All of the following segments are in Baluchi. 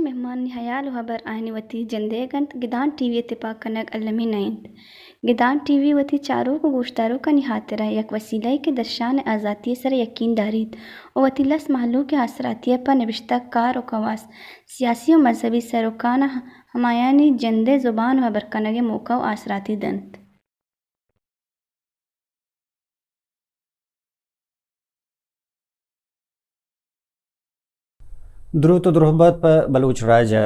مہمانانی ہیال و ہبر آیانی وتی جندئیگ انت۔ گدان ٹی وی ء تپاک کنگ المی نہ انت۔ گدان ٹی وی وتی چاروک و گوشداروکانی ہاترا یک وسیلہ یے کہ درشان ء آزاتی ء سرا یقین داریت و وتی لس مہلوک ء آسراتی ء پہ نبشتہ کار و کواس، سیاسی و مذہبی سروکاناں ہمایانی جندئے زبان و ہبر کنگ ء موقع و آسراتی دنت۔ دروت و درہبات پہ بلوچ راج ء۔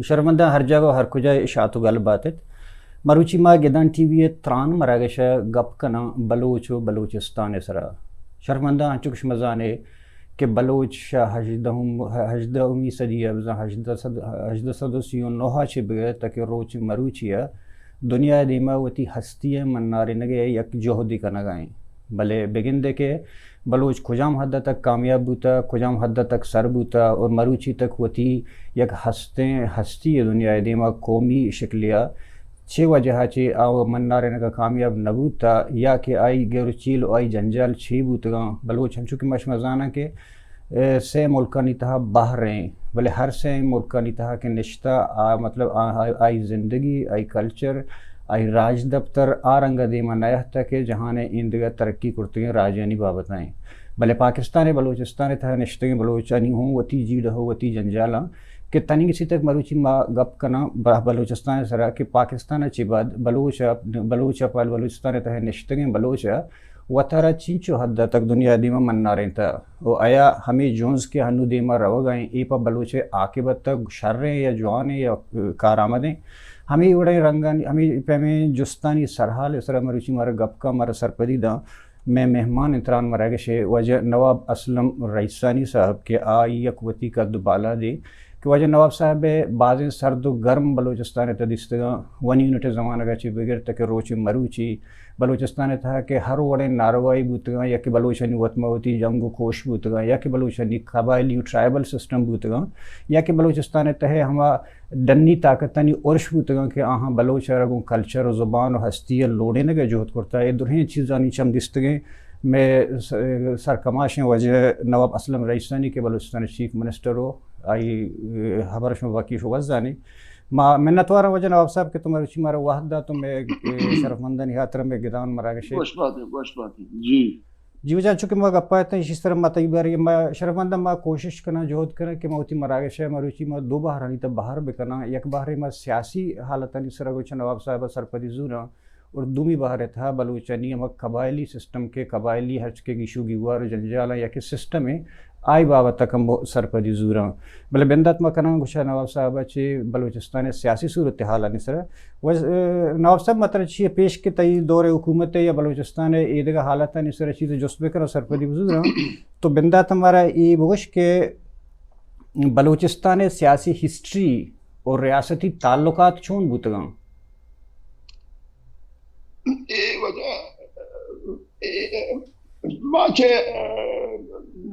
شرمنداں ہر جاگہ و ہر کجا شات و گل بات ات۔ مروچی ما گدان ٹی وی ء تران مراگش ء گپ کناں بلوچ و بلوچستان ء سرا۔ شرمنداں انچو کہ شما زانے کہ بلوچ شہ ہژدہم، ہژدہمی صدی ء بزاں ہژدہ سد، ہژدہ سد و سی و نہ ء چہ بگر تاکہ روچ مروچی ء دنیا ء دیما وتی ہستی ء منارینگ ء یک جہدے کنگا ایں۔ بلے بگندے کہ بلوچ کجام حد تک کامیاب بوتا، کجام حد تک سر بوتا اور مروچی تک وتی یک ہستیں ہستی ء دنیا ء دیما قومی شکلیا چے وجہ ء چہ آ منارینگ ء کامیاب نہ بوتا یا کہ آئی گیروچیل و آئی جنجال چے بوتگاں۔ بلوچ ہنچو کہ ما شما زاناں کہ اے، سئے ملکانی تہا بہر ایں، بلے ہر سئے ملکانی تہا کہ نشتہ، آ، مطلب، آ، آ، آئی زندگی، آئی کلچر، آئی راجدپتر آ رنگ ء دیما نیاہتہ کہ جہان ء ایندگہ ترقی کرتگیں راجانی بابت ء ایں۔ بلے پاکستان ء بلوچستان ء تہا نشتگیں بلوچانی ہوں وتی جیڑہ و وتی جنجالاں کہ تنیگہ چی تک مروچی ما گپ کناں بلوچستان ء سرا کہ پاکستان ء چہ بعد بلوچ ء، بلوچ ء پہ بلوچستان ء تہا نشتگیں بلوچ ء وتارا چینچو حد ء تک دنیا ء دیما منارینتہ و آیا ہمے جنز کہ ہنو دیما روگا ایں، اے پہ بلوچ ء عاقبت ء شریں یا جوانیں یا کارآمدیں؟ ہمے وڑیں رنگانی، ہمے پیمیں جستانی سرحال ء سرا مروچی مارا گپ کا مارا سرپدی داں۔ مئے مہمان انتران مراگش ء واجہ نواب اسلم رئیسانی صاحب کہ آئی یک وتی قد و بالادے کہ واجہ نواب صاحب ء بازیں سرد و گرم بلوچستان ء تہ دیستگاں، ون یونٹ ء زمانگ ء چہ بگر تہ کہ روچ مروچی بلوچستان ء تہا کہ ہر وڑیں ناروائی بوتگاں یا کہ بلوچانی وت مہ وتی جنگ و کوش بوتگاں یا کہ بلوچانی قبائلی و ٹرائبل سسٹم بوتگاں یا کہ بلوچستان ء تہ ہما ڈنی طاقتانی ارش بوتگاں کہ آہاں بلوچ ء را گوں کلچر و زبان و ہستی ء لوڑینگ ء جہد کرتا۔ اے درہیں چیزانی چم دیستگیں مئے س-، سرکماشیں واجہ نواب اسلم رئیسانی کہ بلوچستان ء چیف منسٹر و آئی ہبر شما باقی شوگز زانی۔ ما منتواراں واجہ نواب صاحب کہ تو مروچی مارا وہد دات و مئے، اے، شرفمندانی ہاترا مئے گدان مراگشے۔ وش باتے، وش باتے۔ جی۔ جی واجہ، چونکہ ما گپا اتاں، ایشی سر ما تئی بارے ما شرفمنداں ما کوشش کناں، جہد کناں کہ ما وتی مراگش ء مروچی ما دو بہرانی تہ بہر بکناں۔ یک بہرے ما سیاسی حالتانی سر گوچ نواب صاحب ء سرپدی زوراں اور دومی بہر ء تہا بلوچانی ہما قبائلی سسٹم کہ قبائلی ہرچ کہ گیشو گیوار و جنجالاں یا کہ سسٹم ء آئی بابت ء کمو سرپدی زوراں۔ بلے بندات ما کناں گوشا نواب صاحب ء چہ بلوچستان ء سیاسی صورتحالانی سر ء۔ و، ء، نواب صاحب، ما ترا چی پیش کہ تئی دور حکومت ء یا بلوچستان ء ایدگہ حالتانی سر ء چیز جست بکن و سرپدی بزوراں۔ تو بندات مارا اے بگوش کہ بلوچستان ء سیاسی ہسٹری و ریاستی تعلقات چون بوتگاں؟ اے وجہ، اے، ما چہ، ء،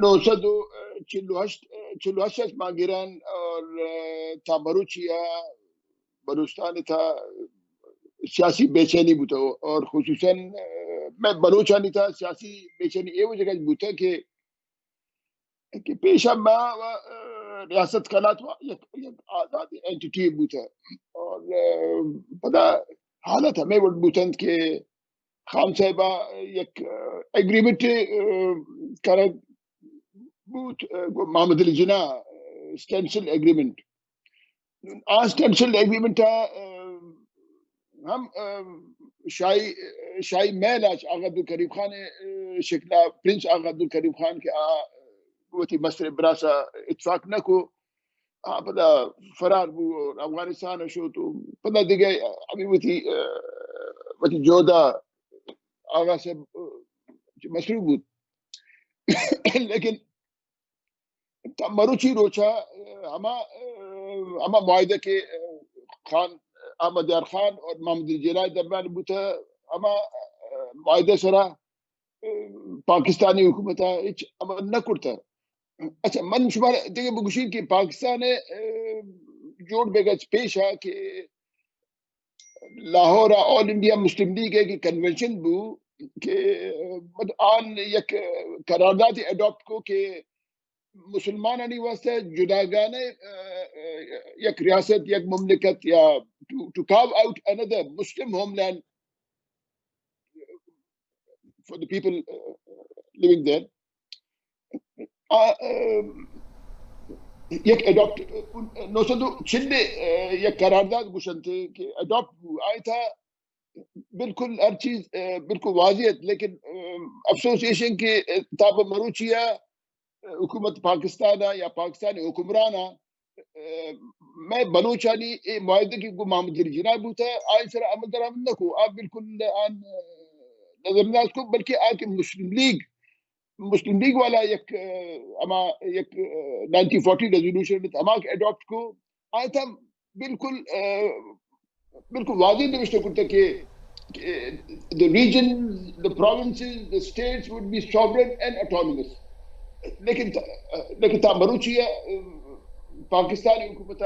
نو سد و چل و ہشت، چل و ہشت ء ما گران اور، ء، تا مروچی ء بلوچستان ء تھا سیاسی بے چینی بوتہ اور خصوصاً، ء، مئے بلوچانی تھا سیاسی بے چینی اے وجہ بوتہ کہ کہ پیش ء ما و، ء، ریاست کلات و یک، یک آزاد اینٹیٹی بوتہ اور، ء، پدا حالت ہمے وڑ بوتنت کہ خان صاحب ء یک، ء، ایگریمنٹ، ء، کرگ بوت، ء، گوں محمد علی جناح، ء، اسٹینسل ایگریمنٹ۔ آ اسٹینسل ایگریمنٹ ء، ء، ہم، ء، شاہی، شاہی محل ء آغا عبدالکریم خان ء، ء، شکل ء پرنس آغا عبدالکریم خان کہ آ وتی مستر براس ء اتفاق نہ کو، آ پدا فرار بو اور افغانستان ء شو تو پدا دگہ ہمیں وتی، ء، وتی جہد ء آغا سے مصروف بود۔ لیکن تا مروچی روچا، ء، ہما، ء، ہما معاہدہ کہ، ء، خان، احمد یار خان اور محمد علی جناح درمیان بوتہ، ہما، ء، معاہدہ سرا، ء، پاکستانی حکومت ء ہچ عمل نہ کرتہ۔ اچھا، من شمارا دگہ بگوشین کہ پاکستان ء، ء، جوڑ بیگا چہ پیشا کہ لاہور ء آل انڈیا مسلم لیگ ء کہ کنونشن بو کہ، ء، مطلب آن یک قرارداد اڈاپٹ کو کہ مسلمانانی واسطہ جداگانہ یک ریاست، یک مملکت یا to carve out another Muslim homeland for the people living there. یک اڈاپٹ نو سد چل یک قرارداد گوشنتے کہ اڈاپٹ بو آئی تھا، بالکل ہر چیز بالکل واضح ہے، لیکن افسوس ایشن کہ تاب مروچیا حکومت پاکستان یا پاکستانی حکمران میں بلوچانی اے معاہدے کہ گو محمد علی جناح بوتا، آئی سر عمل درآمد نہ کو، آپ بالکل آن نظر انداز کو، بلکہ آ کہ مسلم لیگ مسلم لیگ والا یک ہما یک نائنٹین فورٹی ریزولوشن ہما کہ اڈاپٹ کو، آئی تھا بالکل بالکل واضح نوشتہ کرتا کہ the region, the provinces, the states would be sovereign and autonomous. لیکن لیکن تا مروچی پاکستانی حکومت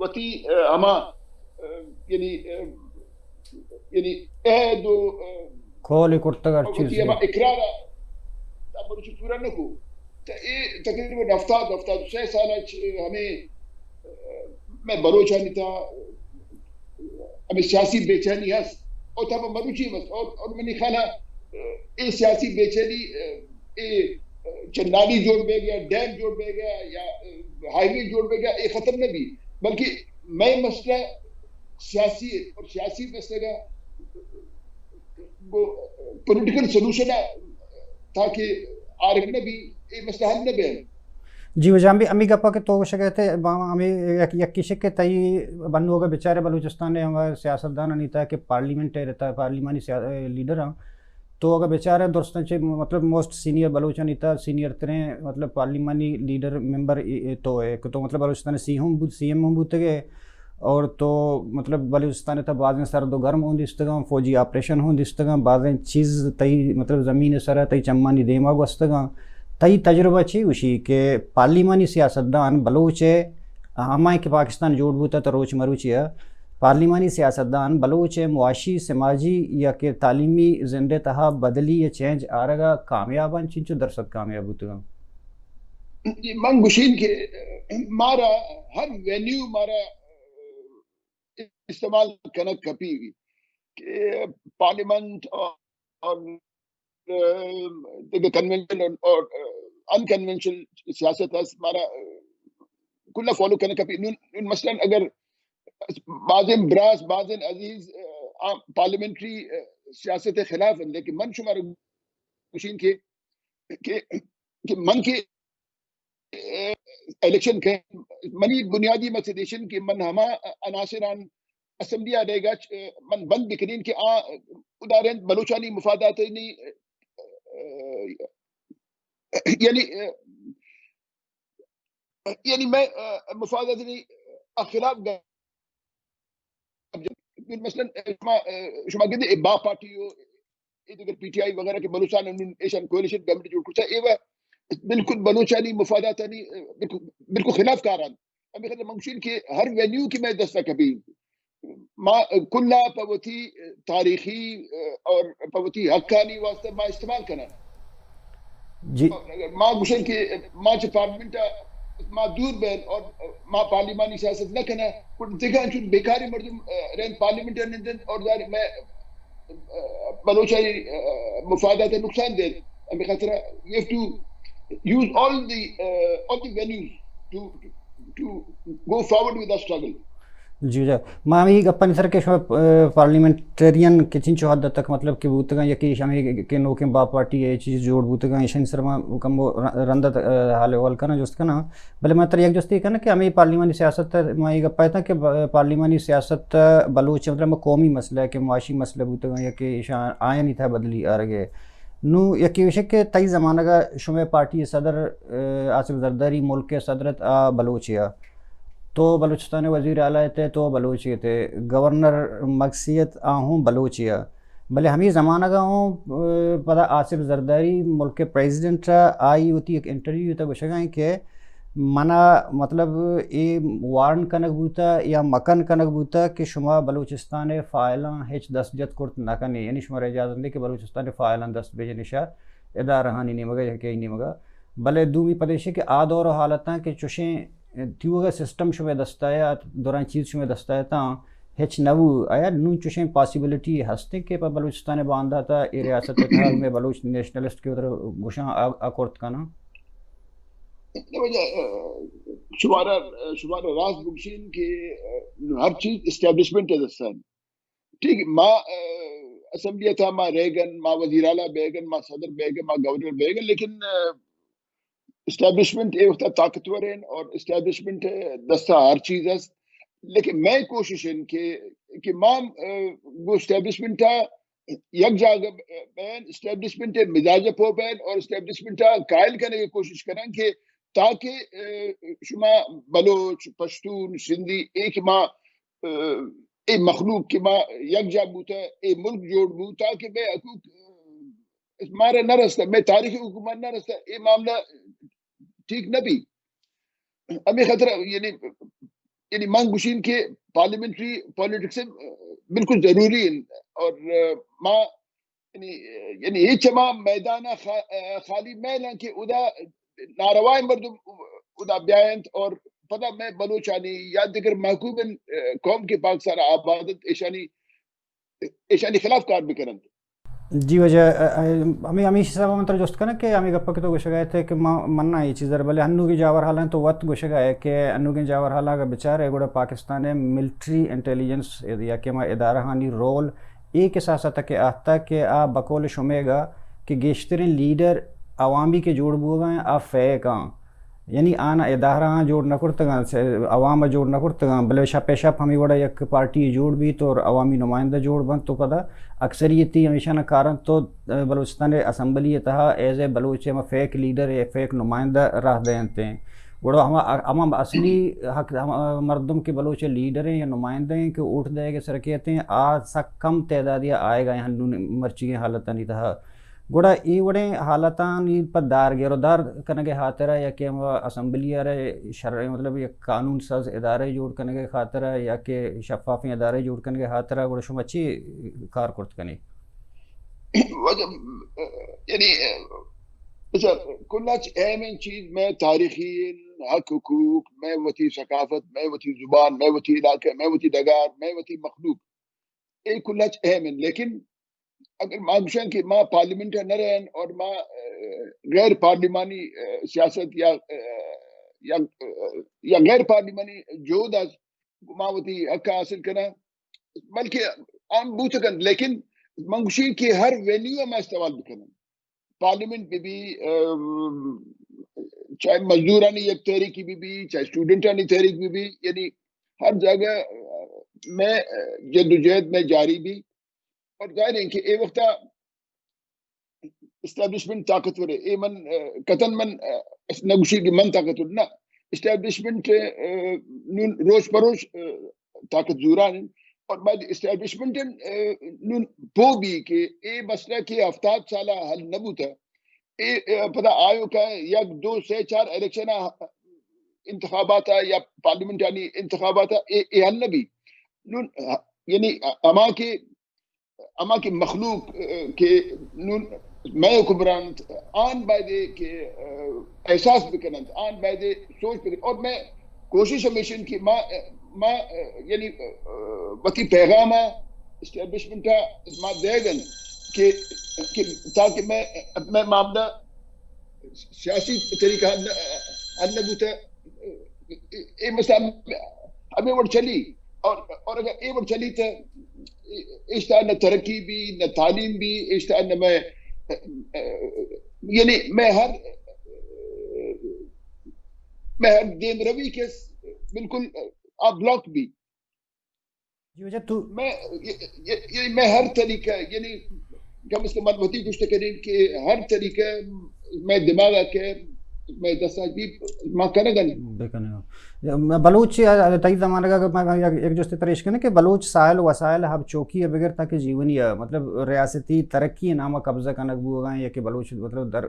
وتی ہما یعنی یعنی عہد و کول کرتگ ہر چیز ہما اقرار تا مروچی پورا نہ کو۔ تا اے تقریباً ہفتاد، ہفتاد و سہ سال چ ہمیں میں بلوچانی تا ہمیں سیاسی بے چینی ہست اور تا مروچی مست اور اور منی خیال اے سیاسی بے چینی اے چنالی جوڑ بے گیا، ڈیم جوڑ بے گیا یا ہائی وے جوڑ بے گیا، اے ختم نہ بھی، بلکہ میں مسئلہ سیاسی ہے اور سیاسی مسئلہ کا پولیٹیکل سولوشن ہے تاکہ آرگ نہ بھی، اے مسئلہ حل نہ بے۔ جی وجہ ہمیں ہمیں گپا کہ تو گوشگ ء تے ہمیں یک یکی شک کہ تئی بندوگ بچارے بلوچستان نے ہمارے سیاستدان نہیں تھا کہ پارلیمنٹ ہے رہتا، پارلیمانی لیڈر ہاں تو اگہ بچارے درستاں چہ مطلب موسٹ سینئر بلوچانی تہا سینئر تریں مطلب پارلیمانی لیڈر ممبر تو ئے کہ تو مطلب بلوچستان سی ہم بوت، سی ایم ہم بوتگ ئے اور تو مطلب بلوچستان تہا بازیں سرد و گرم ہوں دیستگاں، فوجی آپریشن ہوں دیستگاں، بازیں چیز تئی مطلب زمین سر تئی چمانی دیما گوستگاں۔ تئی تجربہ چی گوشی کہ پارلیمانی سیاستدان بلوچ ئے ہمائیں کہ پاکستان جوڑ بوتا تو روچ مروچی ء پارلیمانی سیاستدان بلوچ ء معاشی، سماجی یا کہ تعلیمی زند ء تہا بدلی یا چینج آرگ ء کامیاب انت، چنچو درسد کامیاب بوتگ انت؟ من گوشین کہ مارا ہر وینیو مارا استعمال کنگ کپی کہ پارلیمنٹ اور دگہ کنونشن اور ان کنونشنل سیاست است مارا کلا فالو کنگ کپی۔ نون نون مثلاً اگر بازیں براس بازیں عزیز پارلیمنٹری سیاست خلاف ہیں، لیکن من شمار گوشین کہ کہ کہ من کہ الیکشن کہ منی بنیادی مقصد ایشن کہ من ہما عناصران اسمبلی آ دے گا من بند بکنین کہ آ ادارین بلوچانی مفادات نہیں، یعنی یعنی میں مفادات نہیں خلاف۔ مثلاً شما شما گندے با پارٹی ہو، اے دگہ پی ٹی آئی وغیرہ کہ بلوچستان انہوں ایشان کولیشن گورنمنٹ جوڑ کرتا، اے وہ بالکل بلوچانی مفاداتانی بالکل بالکل خلاف کاران۔ ہمیں خاطر منگوشین کہ ہر وینیو کی میں دستا کبھی ما کلا پہ وتی تاریخی اور پہ وتی حقانی واسطہ ما استعمال کرنا۔ جی۔ ما گوشن کہ ما چہ پارلیمنٹ ما دور بین اور ما پارلیمانی سیاست نہ کنا، پر دگہ انچو بیکاری مردم رین پارلیمنٹ نندن اور دار میں بلوچانی مفادات نقصان دین۔ ہمیں خاطر you have to use all the all the venues to to go forward with the struggle. جی جی، ما ہمے گپانی سر کہ شما پارلیمنٹرین کہ چنچو حد تک مطلب کہ بوتگاں، یکی ہمے کہ نوکیں با پارٹی اے چیز جوڑ بوتگاں، ایشانی سر ما کم رندت حال احوال کناں، جست کناں۔ بلے من ترا یک جستی کناں کہ ہمے پارلیمانی سیاست ما اے گپ اتاں کہ پارلیمانی سیاست بلوچ مطلب قومی مسئلہ کہ معاشی مسئلہ بوتگاں یا کہ ایشاں آیانی تہا بدلی آرگے۔ نوں یکے گوشے کہ تئی زمانگ ء شمئے پارٹی ء صدر آصف زرداری ملک ء صدر ات آ بلوچے ء، تو بلوچستان ء وزیر اعلی ات ء تو بلوچے ات ء گورنر مگسی ات آ ہوں بلوچے ء، بلے ہمے زمانگ ء ہوں پدا آصف زرداری ملک ء پریزیڈنٹ ء آئی وتی یک انٹرویو ء تہ گوشگ ء کہ منا مطلب اے وارن کنگ بوتا یا مکن کنگ بوتا کہ شما بلوچستان ء فائلاں ہچ دست جت کرت نہ کنے، یعنی شمارا اجازت نہیں کہ بلوچستان ء فائلاں دست بجن اشا ادارہانی نیمگا یا کئی نیمگا۔ بلے دومی پد ایش کہ آ دور و حالتاں کہ چوشیں تیوگا سسٹم شمئے دستا ات، دراں چیز شمئے دستا اتاں، ہچ نہ بو۔ آیا نوں چوشیں پاسیبلٹی ہستیں کہ پہ بلوچستان باندات ء اے ریاست ء تہا مئے بلوچ نیشنلسٹ کہ وتر گوشاں آ، آ کرت کناں؟ واجہ، شمارا، شمارا راست بگشین کہ ہر چیز اسٹیبلشمنٹ ء دستا انت۔ ٹھیک، ما، آ، اسمبلی ء تھا ما رہ گن، ما وزیر اعلیٰ بہ گن، ما صدر بہ گن، ما گورنر بہ گن، لیکن، آ، اسٹیبلشمنٹ اے وقت طاقتور ہیں اور اسٹیبلشمنٹ دستا ہر چیز است۔ لیکن میں کوشش ہیں کہ، کہ ما، آ، گو اسٹیبلشمنٹ تھا یک جاگہ بین، اسٹیبلشمنٹ مزاج پو بین اور اسٹیبلشمنٹ قائل کرنے کی کوشش کریں کہ تاکہ، آ، شما بلوچ، پشتون، سندھی، ایک ما، آ، اے مخلوق کہ ما یکجا بوتہ، اے ملک جوڑ بو، تاکہ مئے حقوق، آ، مارا نہ رستہ، مئے تاریخی حقوق مارا نہ رستہ، اے معاملہ ٹھیک نہ بی۔ ہمیں خطرہ، یعنی، یعنی من گوشین کہ پارلیمنٹری پالیٹکس، آ، بالکل ضروری ہیں اور، آ، ما یعنی، یعنی ہچ ہما میدان خا-، خالی میل ہیں کہ ادا ناروا مردم ادا بیاینت اور پدا میں بلوچانی یا دیگر محکوم قوم کے پاکستان آبادت ایشانی، ایشانی خلاف کار بکنند۔ جی واجہ، ا، ا، ہمیں، ہمیش حساب من ترا جست کناں کہ ہمیں گپ کہ تو گوشگا ہے کہ ما، منا یہ چیز در، بلے انوگیں جاور حالاں تو وت گوشگا ہے کہ انوگیں جاور حالاں اگر بچار ہے گوڑا پاکستان ہے ملٹری انٹیلیجنس یا کہ ما ادارہ ہانی رول اے کساس ء تک ء آتک کہ آ بقول شمیگا کہ گیشتریں لیڈر عوامی کہ جوڑ بوگا ہیں، آ فیک آں۔ یعنی آنا ادارہ آں جوڑ نہ کرتگاں، سے-، عوام ء جوڑ نہ کرتگاں، بلے شپ ء شپ ہمیں وڑا یک پارٹی جوڑ بیت اور عوامی نمائندہ جوڑ بنت تو پدا اکثریتی ہمیشہ نہ کارنت تو، ا، بلوچستان اسمبلی ء تہا ایز اے بلوچ ہم فیک لیڈر یا فیک نمائندہ راہ دینت ہیں۔ گڑا ہما، ہما اصلی حق، ہما مردم کہ بلوچ لیڈر ہیں یا نمائندہ ہیں کہ ووٹ دئیگ ء سر کیت ہیں، آ سک کم تعدادی آئیگ ء ہنون مرچیگیں حالتانی تہا۔ گڑا اے وڑیں حالتانی پہ دار گیر و دار کنگ ء ہاترا یا کہ ہما اسمبلی ء را شرع، مطلب یک قانون ساز ادارہ جوڑ کنگ ء خاطرا یا کہ شفافیں ادارہ جوڑ کنگ ء ہاترا گڑا شما چی کار کرت کنے؟ واجہ، یعنی، اچھا، کلاچ اہم چیز میں تاریخی حق حقوق، میں وتی ثقافت، میں وتی زبان، میں وتی علاقہ، میں وتی ڈگار، میں وتی مخلوق، اے کلاچ اہم ہیں۔ لیکن اگر ما گوشن کہ ما پارلیمنٹ نہ رہن اور ما، آ، غیر پارلیمانی، آ، سیاست یا، آ، یا، آ، یا غیر پارلیمانی جہد از ما وتی حق حاصل کناں، بلکہ عام بوت کنت، لیکن من گوشی کہ ہر وینیو ء ما استعمال بکنن۔ پارلیمنٹ بہ بی، ام، چاہے مزدورانی یک تحریکی بہ بی، چاہے اسٹوڈنٹانی تحریک بہ بی، یعنی ہر جاگہ، ام، میں، ام، جدوجہد میں جاری بی۔ اور ظاہر ہے کہ اے وقت اسٹیبلشمنٹ طاقتور ہے۔ اے من، ام، قطعاً من، ام، نہ گوشی کہ من طاقتور نہ۔ اسٹیبلشمنٹ، ام، نون روش پروش، ام، طاقت زوران انت۔ اور بعد اسٹیبلشمنٹ، ام، نون پو بی کہ اے مسئلہ کہ ہفتاد سالہ حل نہ بوتا، اے، اے، پدا آیو کا یک دو سے چار الیکشن آ، انتخابات آ یا پارلیمنٹانی انتخابات آ، اے، اے حل نہ بی۔ نون، یعنی ہما کہ، ہما کہ مخلوق، اے، کہ نون مئے حکمران انت، آن بایدے کہ، اے، احساس بکننت، آن بایدے سوچ بکننت۔ اور میں کوشش ہمیش انت کہ ما، ما، یعنی، وتی پیغام ء اسٹیبلشمنٹ ء ما دیگ انت کہ، کہ تاکہ میں، میں معاملہ سیاسی طریقہ حل نہ، حل نہ بوتا۔ اے مسئلہ ہمیں وڑ چلی اور، اور اگر اے وڑ چلی تو اشتا نہ ترقی بھی، نہ تعلیم بھی، اشتا نہ میں، یعنی میں ہر، میں ہر دیم روی کے بالکل آ بلاک بی۔ جی واجہ تو میں، یہ، یہ، یہ میں ہر طریقہ، یعنی کم از کم من وتی گوشت کریں کہ ہر طریقہ میں دماغ آ کہ میں دستا جی ما کنگا نہیں۔ بکنگا۔ یا، میں بلوچ، آ، تئی زمانگ ء میں، میں یک، یک جستے تریش کنیں کہ بلوچ سائل وسائل ہب چوکی ء بگر تاکہ جیونی ء، مطلب ریاستی ترقی ء نام ء قبضہ کنگ بوگا ہیں یا کہ بلوچ مطلب در،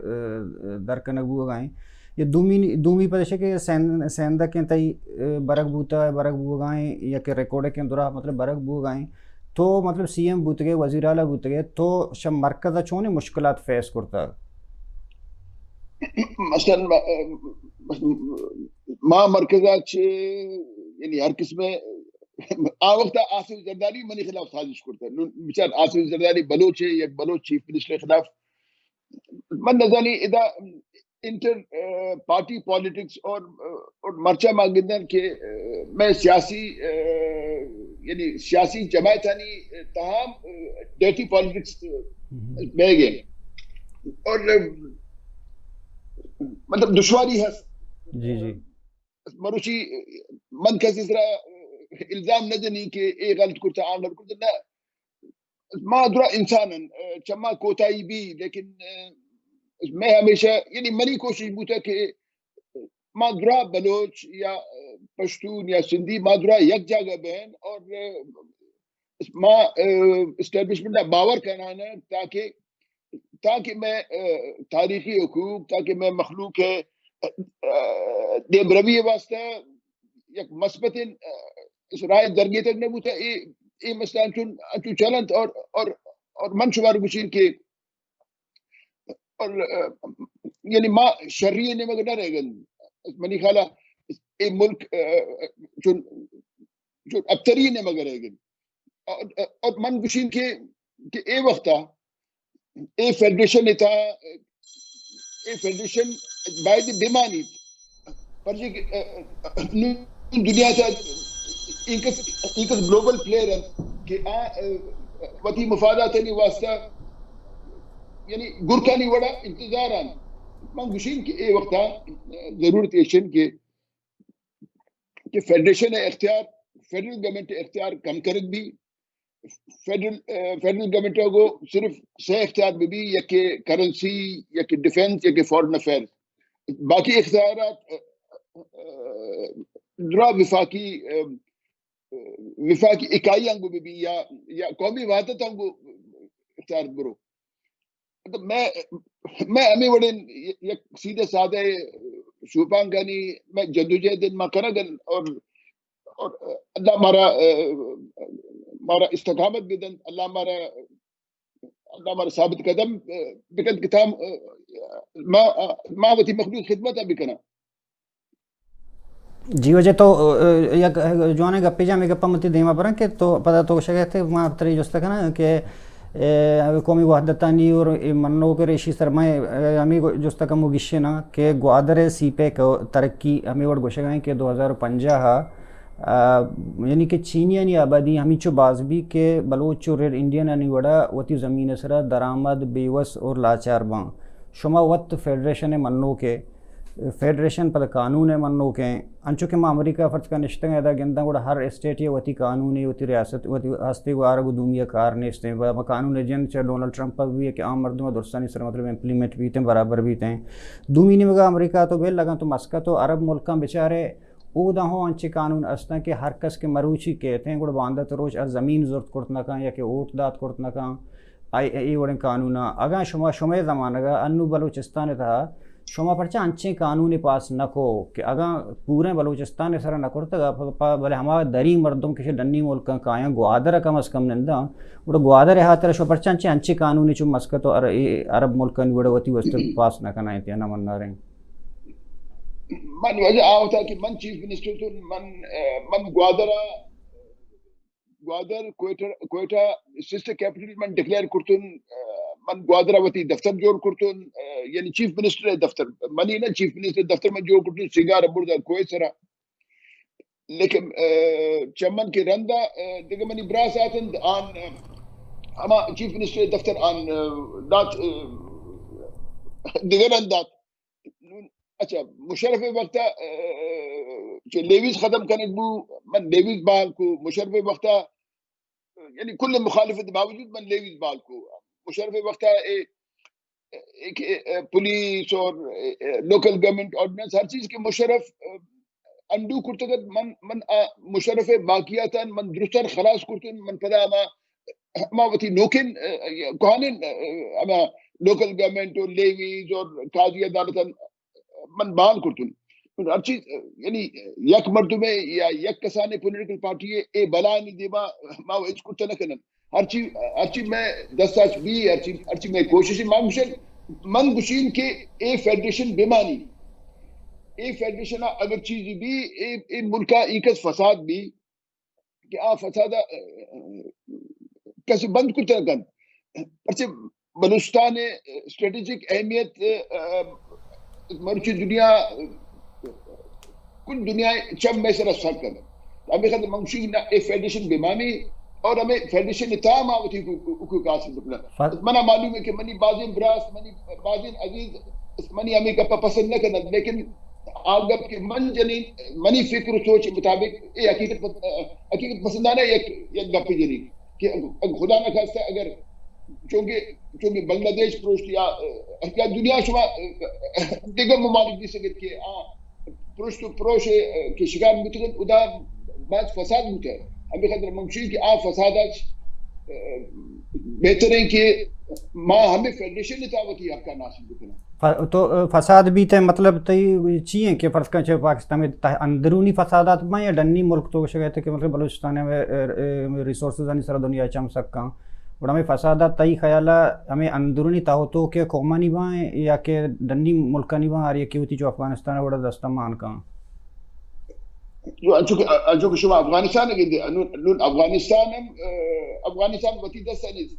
در کنگ بوگا ہیں۔ یہ دومی، دومی پدش کہ سین-، سیندک ہیں تئی، ء، برگ بوتا، برگ بوگا ہیں یا کہ ریکارڈ کے درا مطلب برگ بوگا ہیں۔ تو مطلب سی ایم بوتگے، وزیر اعلیٰ بوتگے، تو شہ مرکز ء چونیں مشکلات فیس کرتا؟ مثلاً ما، ما مرکز ءَ چہ، یعنی ہر قسم ءَ، آ وقت ءَ آصف زرداری منی خلاف سازش کرتا. نوں بچار، آصف زرداری بلوچ ہے، یک بلوچ چیف منسٹر خلاف، من نزانی ادا انٹر، آ، پارٹی پالیٹکس اور، آ، اور مرچا ما گندن کہ، آ، میں سیاسی، آ، یعنی سیاسی جماعتانی تہا، آ، ڈرٹی پالیٹکس، آ، بہ گئے. اور، آ، مطلب دشواری ہے. جی، جی. مروچی من کسی سرا الزام نہ جنی کہ اے غلط کرتا، آ غلط کرتا، نہ. ما درا انسان ہن، چما کوتاہی بی، لیکن، آ، میں ہمیشہ، یعنی منی کوشش بوتا کہ ما درا بلوچ یا، آ، پشتون یا سندھی، ما درا یک جاگہ بین اور، آ، ما، آ، اسٹیبلشمنٹ ءَ باور کنانا تاکہ، تاکہ میں، آ، تاریخی حقوق، تاکہ میں مخلوق ہے، آ، آ، دیمروی واسطہ یک مثبت، آ، اس رائے درگیتگ نہ بوتا. اے، اے مسئلہ انچو، انچو چلنت اور، اور، اور من شمار گوشین کہ، اور، آ، یعنی ما شری نیمگ نہ رہ گن. منی خیال اے ملک، آ، چون، چون ابتری نیمگ رہ گن. اور، اور من گوشین کہ، کہ اے وقتا اے فیڈریشن ءِ تہا، اے فیڈریشن باید بمانیت. پرچہ کہ، آ، آ، نوں دنیا ءِ تہا اینکس، اینکس گلوبل پلیئر انت کہ آ، آ، وتی مفاداتانی واسطہ یعنی گرکانی وڑا انتظار انت. من گوشین کہ اے وقتا، آ، ضرورت ایش انت کہ، کہ فیڈریشن ءِ اختیار، فیڈرل گورنمنٹ ءِ اختیار کم کنگ بی. فیڈرل، آ، فیڈرل گورنمنٹ ءَ گو صرف سے اختیار بہ بی، یکے کرنسی، یکے ڈیفنس، یکے فارن افیئرز. باقی اختیارات، آ، آ، درا وفاقی، آ، وفاقی اکائی آنگو بہ بی یا، یا قومی وحدت آنگو اختیار برو. مطلب، میں، میں ہمے وڑیں یک سیدھے سادہ شوپانکانی میں جدوجہد ما کنگ ءَ اور، اور اللہ مارا، مارا استقامت بدنت، اللہ مارا، اللہ مارا ثابت قدم بکنت کہ تام ما، ما وتی مخلوق خدمت بکناں. جی واجہ، تو، ا، ا، یک، ا، جوانیں گپے جا، ہمے گپا من تئی دیما براں کہ تو پدا تو گوشگ ءَ ئے، ما ترا جست کناں کہ، ا، قومی وحدتانی اور اے منوک ریشی سرمائے، ا، ہمے گو-، جست کمو گشیناں کہ گوادر ءِ سی پیک ترقی ہمے وڑ گوشگ ءَ ایں کہ دو ہزار پنجاہ ءَ، ا، یعنی کہ چینیانی آبادی ہمینچو باز بی کہ بلوچ و ریڈ انڈینانی وڑا وتی زمین ءِ سرا درآمد، بیوس اور لاچار باں. شما وت فیڈریشن ءِ منوک ئے، فیڈریشن پدا قانون ءِ منوک ایں. انچو کہ ما امریکہ ءَ فرض کن نشتگ ایں، ادا گنداں گڑا ہر اسٹیٹ ءَ وتی قانون ایں، وتی ریاست، وتی ہستے گو آرگ و دومی ءَ کار نیست ایں. پدا ما قانون ءِ جند چہ ڈونلڈ ٹرمپ ءَ بی کہ عام مردم ءِ درستانی سر مطلب امپلیمنٹ بیت ایں، برابر بیت ایں. دومی نیمگا امریکہ ءَ تو بل اگاں تو مسقط و عرب ملکاں بچارے، اودا ہوں انچیں قانون استاں کہ ہر کس کہ مروچی کیت ایں، گڑا باندات روچ ءَ زمین زرت کرت نہ کن یا کہ ووٹ دات کرت نہ کن. آئی، اے وڑیں قانوناں اگاں شما، شمئے زمانگ ءَ انو بلوچستان ءِ تہا شما پرچا انچیں قانونے پاس نہ کو کہ اگاں پوریں بلوچستان ءِ سرا نہ کرتگ ءَ، پ-، پ-، بلے ہما دری مردم کہ چہ ڈنی ملکاں کایاں گوادر ءَ کم از کم ننداں، گڑا گوادر ءِ ہاترا شما پرچا انچیں، انچیں قانونے چو مسقط و عر-، اے عرب ملکانی وڑا وتی واسطہ پاس نہ کنائینت یا نہ مناریں؟ من واجہ آ وتا کہ من چیف منسٹر تو من، ا، من گوادر ءَ گوادر، کوئٹہ، کوئٹہ سسٹر کیپٹل من ڈکلیئر کرتن، ا، من گوادر ءَ وتی دفتر جوڑ کرتن، ا، یعنی چیف منسٹر ءِ دفتر، منی نہ، چیف منسٹر ءِ دفتر من جوڑ کرتن، سنگار ءَ برد ءَ کوئٹہ ءِ سرا. لیکن، ا، چہ من کہ رند ءَ، ا، دگہ منی براس آتنت، آن، ا، ہما چیف منسٹر ءِ دفتر آن، ا، دات، ا، دگہ رند دات. نون، اچھا، مشرف ءِ وقت ءَ، ا، چہ لیویز ختم کنگ بو، من لیویز بحال کو. مشرف ءِ وقت ءَ، یعنی کل مخالفت باوجود من لیویز بحال کو. مشرف ءِ وقت ءَ اے، اے کہ، اے پولیس اور، اے، اے، لوکل گورنمنٹ آرڈیننس، ہر چیز کہ مشرف، ا، انڈو کرتگ ات، من، من آ مشرف ءِ باقیاتاں من درستاں خلاص کرتن، من پدا ہما، ہما وتی نوکیں، ا، کوہنیں، ا، ہما لوکل گورنمنٹ اور لیویز اور قاضی عدالتاں من بحال کرتن. ہرچی، یعنی یک مردمے یا یک کسانیں پولیٹیکل پارٹی ءِ اے بلائانی دیما ما ہچ کرتہ نہ کنن. ہرچی، ہرچی مئے دستاچ بی، ہرچی، ہرچی مئے کوشش، ما گوشن، من گوشین کہ اے فیڈریشن بمانی، اے فیڈریشن اگر چیزی بی، اے، اے ملکا ایکس فساد بی کہ آ فساد کسی بند کرتا کن، پرچہ بلوچستان اسٹریٹجک اہمیت، آ، مرچی دنیا، کل دنیا چم میں سر سر کن۔ ہمیں خاطر منگوشی نہ اے فیڈریشن بیمانی اور ہمیں فیڈریشن تا ما وتی حقوق حاصل کرنا۔ منا معلوم ہے کہ منی بازیں براس، منی بازیں عزیز منی ہمیں گپا پسند نہ کرنا، لیکن آ گپ کہ من جنین، منی فکر و سوچ مطابق اے حقیقت پس-، حقیقت پسندانہ یک، یک گپ جنین کہ اگر خدا نہ خواستہ اگر چونکہ، چونکہ بنگلہ دیش پروشت یا، یا دنیا شما دگہ ممالک دی سکت کہ آ پرشت و پروش کہ شکار بوتگن، ادا باز فساد بوتہ۔ ہمیں خاطر منگوشی کہ آ فسادات بہتر ہیں کہ ما ہمیں فیڈریشن تا وتی حقا حاصل بکنن۔ ف-، تو، ا، فساد بیت ہے، مطلب تئی چی ہیں کہ فرض کن چہ پاکستان میں تہ-، اندرونی فسادات بیں یا ڈنی ملک تو گوشگ ءَ کہ مطلب بلوچستان میں، ا، ا، ریسورسز آنی سر دنیا چم سکاں؟ گڑا ہمیں فسادات تئی خیال ءَ ہمیں اندرونی تہ و تو کہ قومانی بیں یا کہ ڈنی ملکانی بیں، ہر یکی وتی جو افغانستان ءَ وڑا دست مان کاں؟ جو انچو کہ، انچو کہ شما افغانستان گندے، نون، نون افغانستان ہم، ا، افغانستان وتی دست نیست۔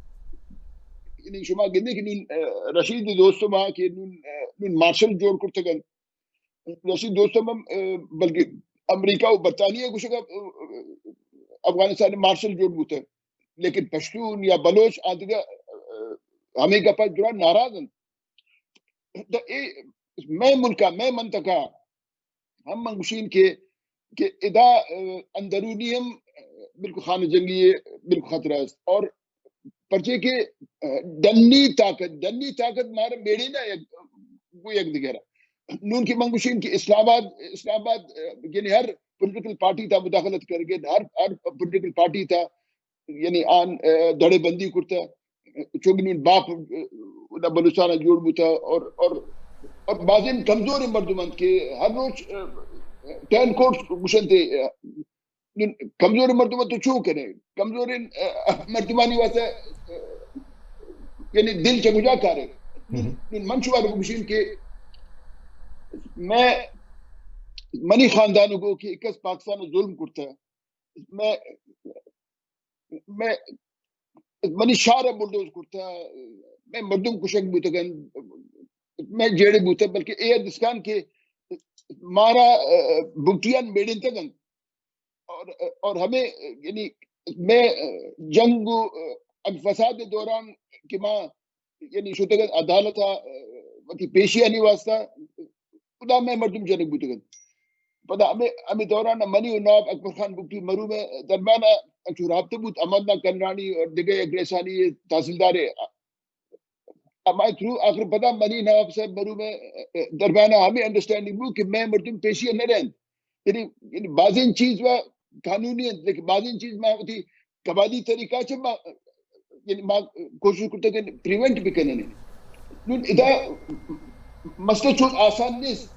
یعنی شما گندے کہ نون، ا، رشید دوستم ہاں کہ نون، ا، نون مارشل جوڑ کرتگن۔ رشید دوستم ہم، ا، بلکہ امریکہ و برطانیہ گوشگا، ا، افغانستان مارشل جوڑ بوتہ، لیکن پشتون یا بلوچ آ دگہ، ا، ہمیں گپا درا ناراض انت۔ تو اے مئے ملکا، مئے منطقہ ہم من گوشین کہ، کہ ادا، ا، اندرونی ہم، ا، بالکل خانہ جنگی ہے، بالکل خطرہ است۔ اور پرچے کہ، ا، ڈنی طاقت، ڈنی طاقت مارا بیڑے نہ یک، گو یک دگرا۔ نون کہ من گوشین کہ اسلام آباد، اسلام آباد، ا، یعنی ہر پولیٹیکل پارٹی تا مداخلت کرگے، ہر، ہر پولیٹیکل پارٹی تا یعنی آن، ا، دڑے بندی کرتا، چونکہ نون باپ، ا، دا بلوچستان جوڑ بوتا اور، اور، اور بازیں کمزور مردم انت کہ ہر روچ، ا، ٹین کورٹ گوشنتے، ا، نون کمزور مردم تو چو کنے؟ کمزور، ا، مردمانی واسطہ، ا، یعنی دل چہ کجا کارے؟ نون، نون من شمار بگوشین کہ میں، منی خاندان کو کہ کس پاکستان ظلم کرتا، میں، میں، منی شہر بلڈوز کرتا، میں مردم کشگ بوتگن، میں جیڑے بوتا، بلکہ اے دسکان کہ مارا، ا، بگٹیان میڑینتگن۔ اور، اور ہمیں، یعنی میں جنگ و، ا، فساد دوران کہ ما یعنی شتگن عدالت ء، ا، وتی پیشی آنی واسطہ، خدا میں مردم جنگ بوتگن۔ پدا ہمیں، ہمیں دوران منی و نواب اکبر خان بگٹی مروم درمیان انچو رابطہ بوت، احمد نا کنرانی اور دگہ یک رئیسانی تحصیلدار، ا، ہمائی تھرو آخر پدا منی نواب صاحب مروم درمیان ہمیں انڈرسٹینڈنگ بو کہ میں مردم پیشی نہ رہن۔ یعنی، یعنی بازیں چیز و قانونی انت، لیکن بازیں چیز ما وتی قبائلی طریقہ چہ ما، یعنی ما کوشش کرتا کہ پریونٹ بکنن۔ نون ادا مسئلہ چون آسان نیست۔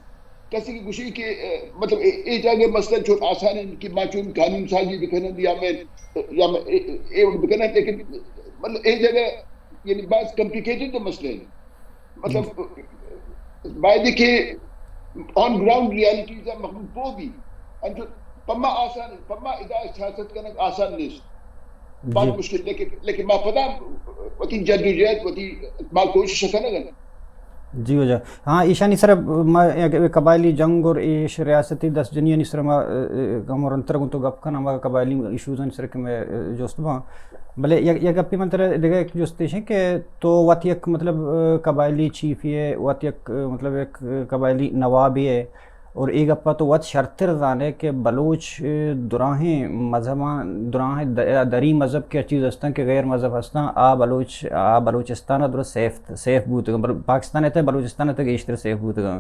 کسی کی گوشی کہ، ا، مطلب اے، اے جاگہ مسئلہ چون آسان ہے کہ ما چون قانون سازی بکنن یا میں، یا میں اے، اے، اے وڑ بکنن، لیکن مطلب اے جاگہ یعنی باز کمپلیکیٹڈ مسئلہ ہے۔ مطلب، باید کہ آن گراؤنڈ ریالٹیز مخلوق کو بھی، انچو پما آسان، پما ادا سیاست کنگ آسان نیست۔ باز مشکل، لیکن، لیکن ما پدا وتی جدوجہد، وتی ما کوشش کنگ انت۔ جی واجہ۔ ہاں، ایشانی سر ما یک قبائلی جنگ اور ایش ریاستی دست جنیانی سر ما، ا، ا، ہم اور انتر گوں تو گپ کن، ہما قبائلی ایشوزانی سر کہ میں، ا، جست باں۔ بلے یک، یک گپے من ترا دگہ یک جست ایش انت کہ تو وت یک مطلب، ا، قبائلی چیفے ئے، وت یک، ا، مطلب یک، ا، قبائلی نوابے ئے، اور اے گپا تو وت شرتر زانے کہ بلوچ، ا، دراہیں مذہباں، دراہیں د-، دری مذہب کہ چیز ہستاں کہ غیر مذہب ہستاں، آ بلوچ، آ بلوچستان ء درست سیف، سیف بوتگاں، بل-، پاکستان ء تہ بلوچستان ء تہ گیشتر سیف بوتگاں۔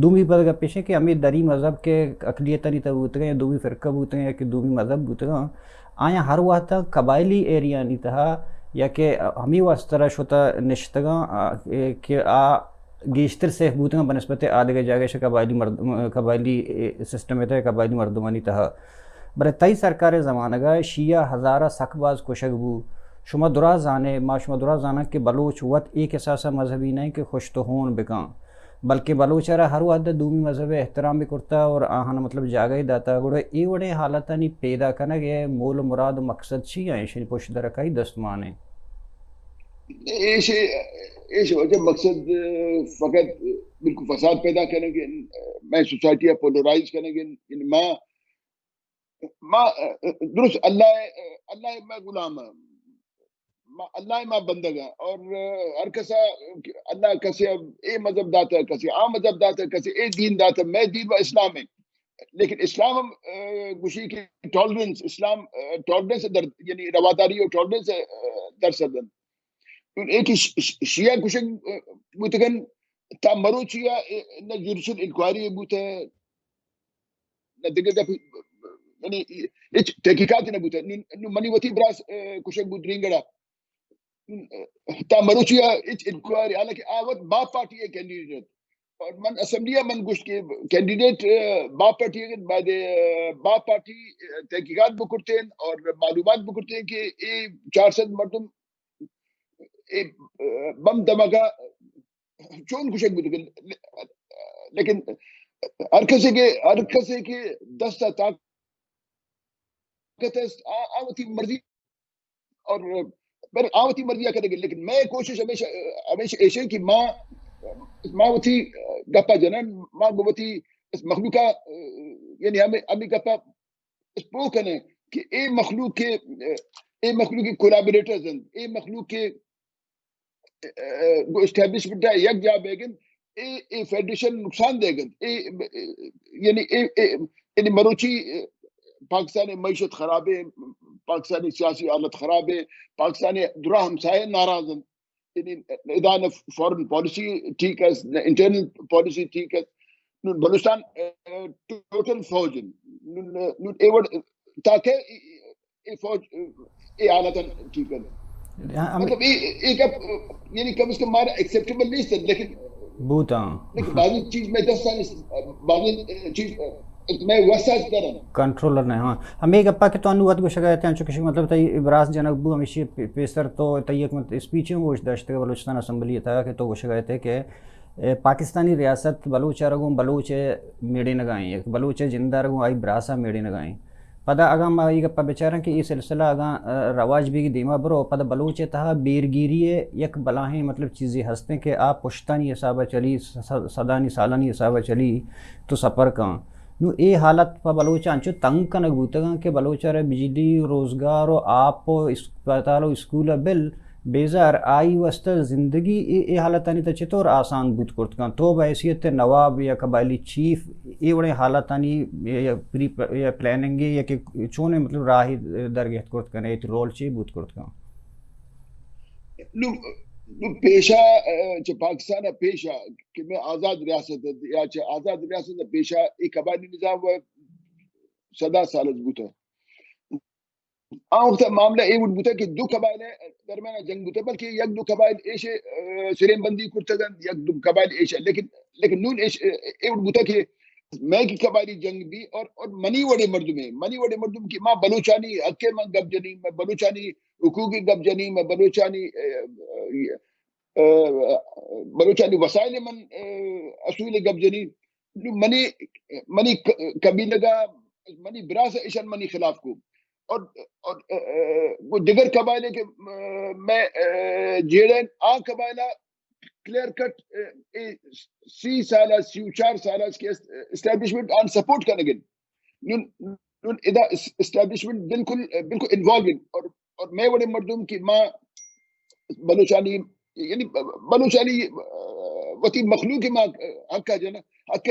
دومی پد گپ ایش انت کہ ہمے دری مذہب کہ اقلیتانی تہ بوتگاں یا دومی فرقہ بوتگاں یا کہ دومی مذہب بوتگاں، آیاں ہر وہد ء قبائلی ایریانی تہا یا کہ ہمے واسطہ را شتہ نشتگاں، آ، کہ آ گیشتر سیف بوتگاں بہ نسبت آ دگہ جاگہ شہ قبائلی مرد-، قبائلی سسٹم ء تہ قبائلی مردمانی تہا۔ بلے تئی سرکار ء زمانگ ء شیعہ ہزارہ سک باز کشگ بو۔ شما درا زانے، ما شما درا زاناں کہ بلوچ وت اے کساسا مذہبی نہ کہ خوش تو ہون بکاں، بلکہ بلوچ را ہر وہد دومی مذہب احترام بھی کرتا اور آہان مطلب جاگہ ہی داتا۔ گڑا اے وڑیں حالتانی پیدا کنگ ء مول و مراد و مقصد چی ہیں؟ ایشانی پشت درکائی دستمان ہیں۔ ایش ایش وجہ مقصد فقط بالکل فساد پیدا کرنے کے، میں سوسائٹی پولرائز کرنے کے، ما ما درست اللہ اللہ میں غلام ہاں، ما اللہ ما بندگ ہاں، اور ہر کسا اللہ کسے اے مذہب داتا ہے، کسے آ مذہب داتا ہے، کسے اے دین داتا ہے، میں دین و اسلام ہے۔ لیکن اسلام ہم گوشی کہ ٹالرنس، اسلام ٹالرنس در، یعنی رواداری اور ٹالرنس در سدن۔ ایک شیعہ کشک بوتگن تا مروچی نہ جوڈیشل انکوائری بوتا، نہ دگہ گپ، یعنی ہچ تحقیقات نہ بوتا۔ نوں منی وتی براس کشک بوت رینگڑا، تا مروچی ہچ انکوائری، حالانکہ آ وت با پارٹی کینڈیڈیٹ، اور من اسمبلی من گوشت کہ کینڈیڈیٹ با پارٹی، بعد با پارٹی تحقیقات بکرتین اور معلومات بکرتین کہ اے چار سد مردم اے بم دھماکہ چون کشگ بوتگ، لیکن ہر کسے کہ ہر کسے کہ دست ء طاقت است، آ، آ وتی مرضی اور پر آ وتی مرضی ء کنگ، لیکن میں کوشش ہمیشہ ہمیشہ ایش کہ ما ما وتی گپا جنن، ما وتی مخلوقہ یعنی ہمیں ہمیں گپا پوہ کنیں کہ اے مخلوق کے اے مخلوق کے کولابوریٹرز ہیں، اے مخلوق کے گوں اسٹیبلشمنٹ ء یک جاہ بیگ انت، اے اے فیڈریشن نقصان دیگ انت۔ اے یعنی اے اے یعنی مروچی پاکستانی معیشت خراب ہے، پاکستانی سیاسی حالت خراب ہے، پاکستانی درا ہمسائے ناراض انت۔ یعنی ادا نہ فارن پالیسی ٹھیک ہے، نہ انٹرنل پالیسی ٹھیک ہے۔ نون بلوچستان ٹوٹل فوج انت۔ نون نون ایوڑ تاکہ اے فوج اے حالتاں ٹھیک کنت۔ مطلب اے اے گپ یعنی کم از کم مارا ایکسپٹیبل نیست، لیکن بوتاں۔ لیکن بعضی چیز میں دست آنی، بعضی چیز میں وساس درن۔ کنٹرولر نہ، ہاں۔ ہمیں گپا کہ تو انو وت گوشگا تے، انچو کہ مطلب تئی براس جنگ بو، ہمیشی پیسر تو تئی یک اسپیچ گوش داشت بلوچستان اسمبلی تھا کہ تو گوشگا تے کہ پاکستانی ریاست بلوچ ء را گوں بلوچ ء میڑینگ ء ایں، یک بلوچ ء جند ء را گوں آئی براس ء میڑینگ ء ایں۔ پدا اگاں ما اے گپ ء بچاراں کہ اے سلسلہ اگاں رواج بیگ دیما برو، پدا بلوچ ء تہا بیرگیری ء یک بلاہیں مطلب چیزے ہستیں کہ آ پشتانی حساب ء چلی، صدانی سالانی حساب ء چلی تو سپر کن۔ نوں اے حالت پہ بلوچ ء انچو تنگ کنگ بوتگاں کہ بلوچ ء را بجلی، روزگار و آپ و اسپتال و اسکول ء بل بیزار آئی واسطہ زندگی اے، اے حالتانی تہ چطور آسان بوت کرت کنت؟ تو بہ حیثیت نواب یا قبائلی چیف اے وڑیں حالتانی یا پری یا پلاننگ یا کہ چونیں مطلب راہی درگہت کرت کنے، ایت رول چی بوت کرت کن؟ نو، نو پیشا، چہ پاکستان ء پیشا کہ میں آزاد ریاست یا چہ آزاد ریاست ء پیشا اے قبائلی نظام و سدا سال بوتا۔ آ وقت معاملہ اے وڑ بوتا کہ دو قبائل درمیان جنگ بوتا، بلکہ یک دو قبائل ایش سرین بندی کرتگن، یک دو قبائل ایش، لیکن لیکن نون ایش اے وڑ بوتا کہ میں کی قبائلی جنگ بھی اور اور منی وڑے مردم ہے، منی وڑے مردم کی ماں بلوچانی حق ہے، من گپ جنی، میں بلوچانی حقوق گپ جنی، میں بلوچانی بلوچانی وسائل من اصول گپ جنی۔ منی منی قبیلہ کا منی براس ایشن منی خلاف کو اور اور وہ دیگر قبائل کے میں جیڑن آ قبائلہ کلیئر کٹ سی سال سی چار سال کے اسٹیبلشمنٹ آن سپورٹ کرنے گن۔ نون نون ادا اسٹیبلشمنٹ بالکل بالکل انوالو اور اور میں وڑے مردم کی ماں بلوچانی یعنی بلوچانی وتی مخلوق ما حق جن حق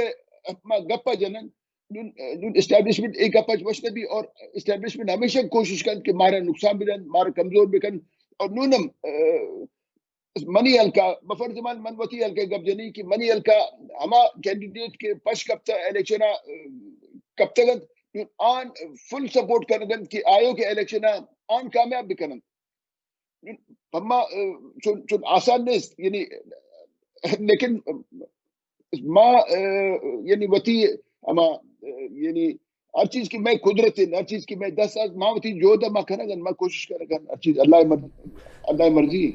ما گپا جنن۔ نون نون اسٹیبلشمنٹ ایک گپا وش نبی اور اسٹیبلشمنٹ ہمیشہ کوشش کن کہ مارا نقصان بدن، مارا کمزور بکن۔ اور نونم منی حلقہ بفرض من من وتی حلقہ گپ جنی کہ منی حلقہ ہما کینڈیڈیٹ کے پش کپتا الیکشن کپتگ انت، آن فل سپورٹ کنگ انت کہ آیو کہ الیکشن آن کامیاب بکنن۔ ہما چون چون آسان نیست یعنی، لیکن ما یعنی وتی ہما یعنی ہر چیز کہ مئے قدرت انت، ہر چیز کہ مئے دست است، ما وتی جہد ءَ ما کنگ ءَ، ما کوشش کنگ ءَ، ہر چیز اللہ ءِ مرضی، اللہ ءِ مرضی۔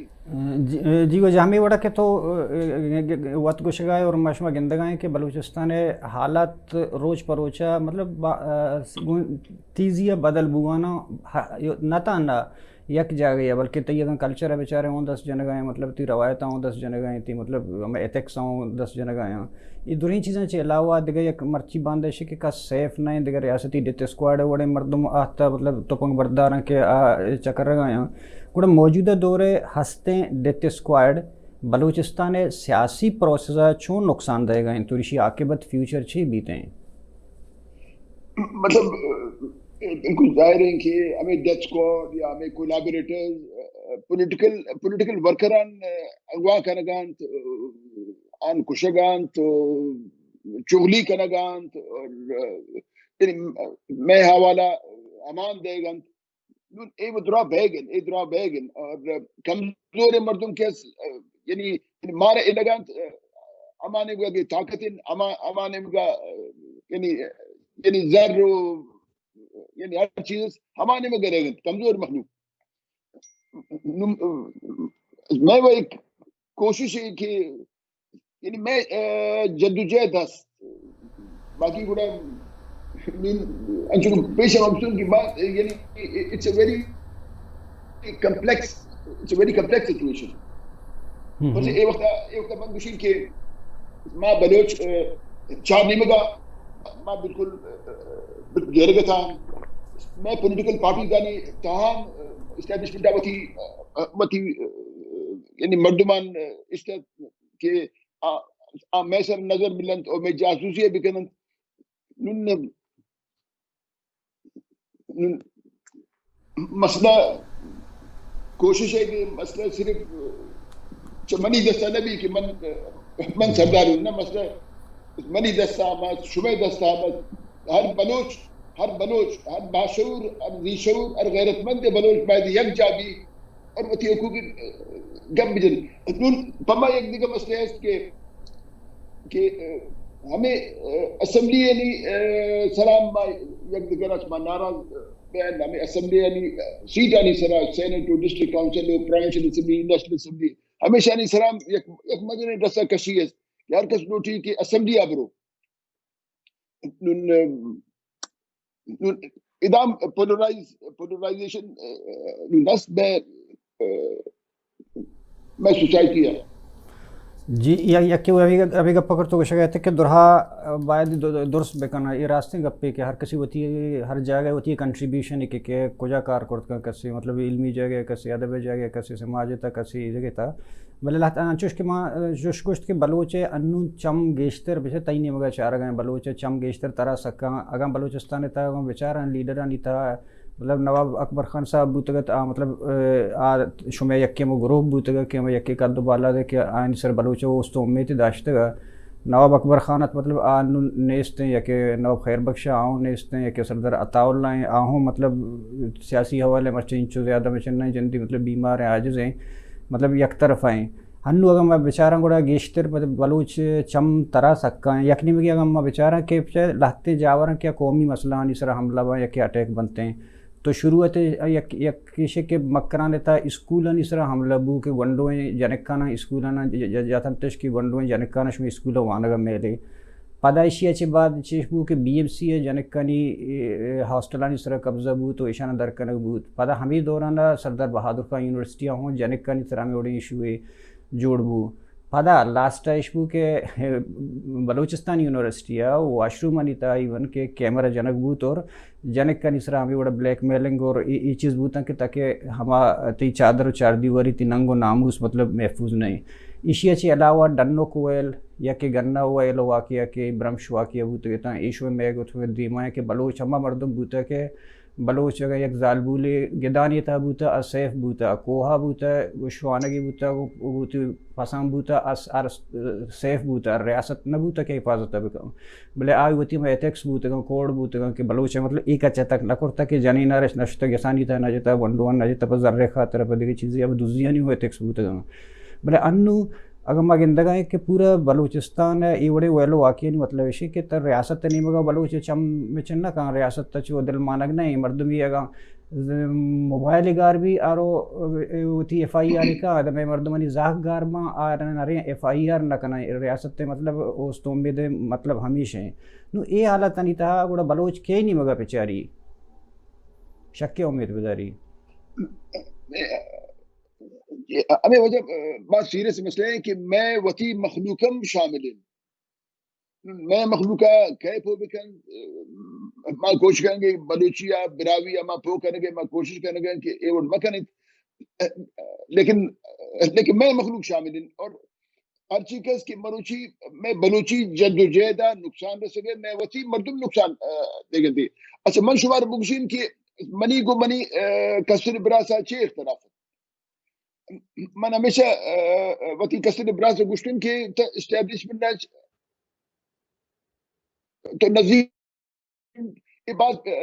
جی، جی، واجہ ہمے وڑا کہ تو، اه، وت گوشگ ءَ ئے اور ما شما گندگ ءَ ایں کہ بلوچستان ءِ حالات روچ پہ روچ ءَ مطلب با-، اه، گوں تیزی ءَ بدل بوان ءَ، نہ تہنا یک جاگہے ءَ، بلکہ تئی اگاں کلچر ءَ بچارے اوں دست جنگ ءَ ایں، مطلب تئی روایتاں اوں دست جنگ ءَ ایں، تئی مطلب ہمے ایتھکس اوں دست جنگ ءَ ایں۔ اے درہیں چیزاں چہ علاوہ دگہ یک مرچی باندہ ایش کہ کس سیف نہ ایں، دگہ ریاستی ڈیتھ اسکواڈ ءِ وڑیں مردم آہتہ مطلب تپنگ برداراں کہ آ چکرگ ءَ ایں۔ گڑا موجودہ دور ءِ ہستیں ڈیتھ اسکواڈ بلوچستان ءِ سیاسی پروسیس ءَ چون نقصان دئیگ ءَ ایں؟ تو ایشی عاقبت فیوچر چی بیت ایں؟ مطلب، اه، بالکل ظاہر ہے کہ ہمیں ڈیتھ اسکواڈ یا ہمیں کولیبوریٹرز، اه، پولیٹیکل، پولیٹیکل ورکران، اه، اغوا کنگانت، اه، آن کشگانت، چغلی کنگانت، اور، اه، یعنی مئے حوالہ امان دیگنت۔ نون اے و درا بیگ انت، اے درا بیگ انت۔ اور کمزور مردم کہ اس، یعنی، یعنی مارا اے لگانت، اما نیمگا کہ طاقت انت، اما، اما نیمگا، یعنی، یعنی زر و، یعنی ہر چیز اما نیمگا رہ گنت، کمزور مخلوق۔ نون، مئے و ایک کوشش ہے کہ یعنی مئے، اه، جدوجہد است۔ باقی گڑا من انچو کہ پیش ہم ہمسون کہ ما، یعنی، it's a very complex, it's a very complex situation۔ ہم، ہم۔ پرچہ اے وقت، اے وقت من گوشین کہ ما بلوچ، اه، چار نیمگا ما بالکل، اه، گیرگتا۔ مئے پولیٹیکل پارٹیزانی تاہم، اه، اسٹیبلشمنٹ وتی، اه، وتی، اه، یعنی مردمان، اه، اشتہ کہ آ، آ مئے سر نظر بلنت و مئے جاسوسی ء بکننت۔ نون، نون مسئلہ کوشش ہے کہ مسئلہ صرف چہ منی دستا نہ بی کہ من، من سردار ہوں، نہ، مسئلہ منی دستا، ما شمئے دستا، ما ہر بلوچ، ہر بلوچ، ہر باشعور، ہر ذی شعور، ہر غیرت مند بلوچ باید یک جا بی اور وتی حقوق گپ بجن۔ نون پما یک دگہ مسئلہ است کہ، کہ، اه، ہمیں، اه، اسمبلی یعنی، اه، سلام ما یک دگہ راست ما ناراض بیان، ہمیں اسمبلی یعنی سیٹ آنی سرا، سینٹ و ڈسٹرکٹ کونسل و پروونشل اسمبلی، نیشنل اسمبلی، ہمیشہ آنی سرا یک، یک مزن رسہ کشی است کہ ہر کس لوٹی کہ اسمبلی آ برو۔ نون، نون ادام پولرائز، پولرائزیشن، نون دست بہ، مئے سوسائٹی ہے۔ جی، یا، یکے وہ ابھی، ابھی گپ کر تو گوشگ ء ات کہ درہا باید د-، د-، درست بکن۔ یہ راستیں گپے کہ ہر کسی وتی، ہر جاگہ وتی کنٹریبیوشن کہ، کہ کجا کار کرت کن کسی، مطلب علمی جاگہ کسی، ادب جاگہ کسی، سماج تا کسی جگہ تا۔ بلے لہت انچوش کہ ما، اه، جوش گوشت کہ بلوچ ء انون چم گیشتر بچے تئی نیمگا چارگا ہیں، بلوچ ء چم گیشتر ترا سکاں، اگاں بلوچستان ء تہا اگاں بچاراں لیڈرانی تہا، مطلب نواب اکبر خان صاحب بوتگ ات، آ، مطلب، اه، آ شمئے یکے مو گروپ بوتگ کہ ہمے یکے قد و بالاد کہ آیانی سر بلوچ ء اوست و امیت داشتگ۔ نواب اکبر خان ات، مطلب آ انون نیست ہیں، یا کہ نواب خیر بخش آؤں نیست ہیں، یا کہ سردار عطا اللہ ہیں، آہوں مطلب سیاسی حوالے مرچی انچو زیادہ مچن نہیں جندی، مطلب بیمار ہیں، عاجز ہیں۔ مطلب یک طرف ء ایں۔ ہنو اگاں ما بچاراں گڑا گیشتر مطلب بلوچ چم ترا سکا ایں۔ یک نیمگی اگاں ما بچاراں کہ چہ لہتیں جاوراں کہ قومی مسئلہ آنی سرا حملہ باں یا کہ اٹیک بنت ایں۔ تو شروع ء یک، یک ایشے کہ مکران ء تہا اسکولانی سرا حملہ بو کہ گونڈویں جنکاناں اسکولاناں ج-، ج-، جاتنتش کہ گونڈویں جنکاناں شمے اسکول ء وانگ ء میلے۔ پدا ایشی ء چہ بعد چیش بو کہ بی ایم سی ء جنکانی، اے، اے، ہاسٹلانی سرا قبضہ بوت و ایشاناں در کنگ بوت۔ پدا ہمے دوران ء سردار بہادر خان یونیورسٹی ء ہوں جنکانی سرا ہمے وڑیں ایشوے جوڑ بو۔ پدا لاسٹ ء اش بو کہ بلوچستان یونیورسٹی ء واش رومانی تہا ایون کہ کیمرہ جنگ بوت اور جنکانی سرا ہمے وڑ بلیک میلنگ اور اے، اے چیز بوتاں کہ تاکہ ہما تئی چادر و چاردیواری تئی ننگ و ناموس مطلب محفوظ نہ ایں۔ ایشی ء چہ علاوہ ڈنک ویل یا کہ گنہ ویل واقعہ کہ برمش واقعہ بوتگ اتاں، ایشو مئے گوتگ دیما کہ بلوچ ہما مردم بوتگ کہ بلوچ اگاں یک زالبولے گدانی تہا بوتہ، آ سیف بوتہ، آ کوہا بوتہ، گوں شوانگے بوتہ، گوں، گوں وتی پساں بوتہ، آ س-، آ س-، سیف بوتہ، آ ریاست نہ بوتہ کہ حفاظت بکن۔ بلے آئی وتی ہم ایتھکس بوتگاں، کوڈ بوتگاں کہ بلوچ ء مطلب اے کچ ء تک نہ کرتہ کہ جنین ء رش نشتہ گسانی تہا نہ جتہ، گونڈوان نہ جتہ، پہ زر ء خاطر ء پہ دگہ چیزے ء دزیانی ہم ایتھکس بوتگاں۔ بلے انوں اگاں ما گندگ ءَ ایں کہ پورا بلوچستان ءَ اے وڑیں ویل ءُ واقعہانی مطلب ایش کہ تہ ریاست ءِ نیمگ ءَ بلوچ چم مچن نہ کن، ریاست ءَ چو دلمانگ نہ ایں، مردمی اگاں موبائل گار بی آرو وتی ایف آئی آر کا، اگاں مئے مردمانی زاہ گار باں، آ نریں ایف آئی آر نہ کناں، ریاست ءِ مطلب اوست امید مطلب ہمیش ایں۔ نو اے حالتانی تہا گڑا بلوچ کئی نیمگ ءَ پچاری، شک ءِ امید بداری؟ ہمیں وجہ، آ، بہت سیریس مسئلہ ہے کہ میں وتی مخلوقم شامل ہیں۔ میں مخلوقہ کئے پو بکن، آ، ما کوشش کریں کہ بلوچی یا براوی یا ما پو کریں کہ ما کوشش کریں کہ اے وڑ مکنیں۔ لیکن، لیکن میں مخلوق شامل ہیں اور ہر چی کس کہ مروچی میں بلوچی جد و جہد نقصان رسگے، میں وتی مردم نقصان، آ، دیگن دی۔ اچھا، من شمار بگشین کہ منی گو منی، آ، کسر براسا چے اختلاف؟ من ہمیشہ، آ، وتی کسر براسا گشتن کہ تو اسٹیبلشمنٹ تو نزدیک اے باز، آ،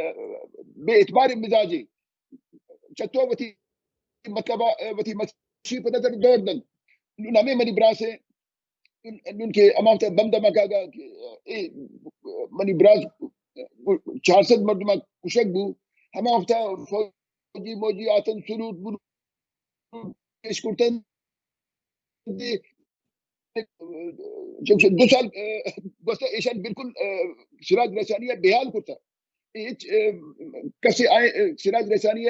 بے اعتبار مزاجے۔ چتو وتی مطلب، آ، وتی مچی پہ نظر دور دن۔ نون ہمیں منی براسے، نون، نون کہ ہما وقت بم دھماکہ گا کہ، اے، منی براس چار سد مردم کشگ بو، ہما وقت فوجی موجی آتن سلوٹ بلوٹ پیش کرتن۔ دو سال، آ، گوستہ ایشان بالکل، آ، سراج رسانی بحال کرتا۔ ہچ، آ، کسی آئے، آ، سراج رسانی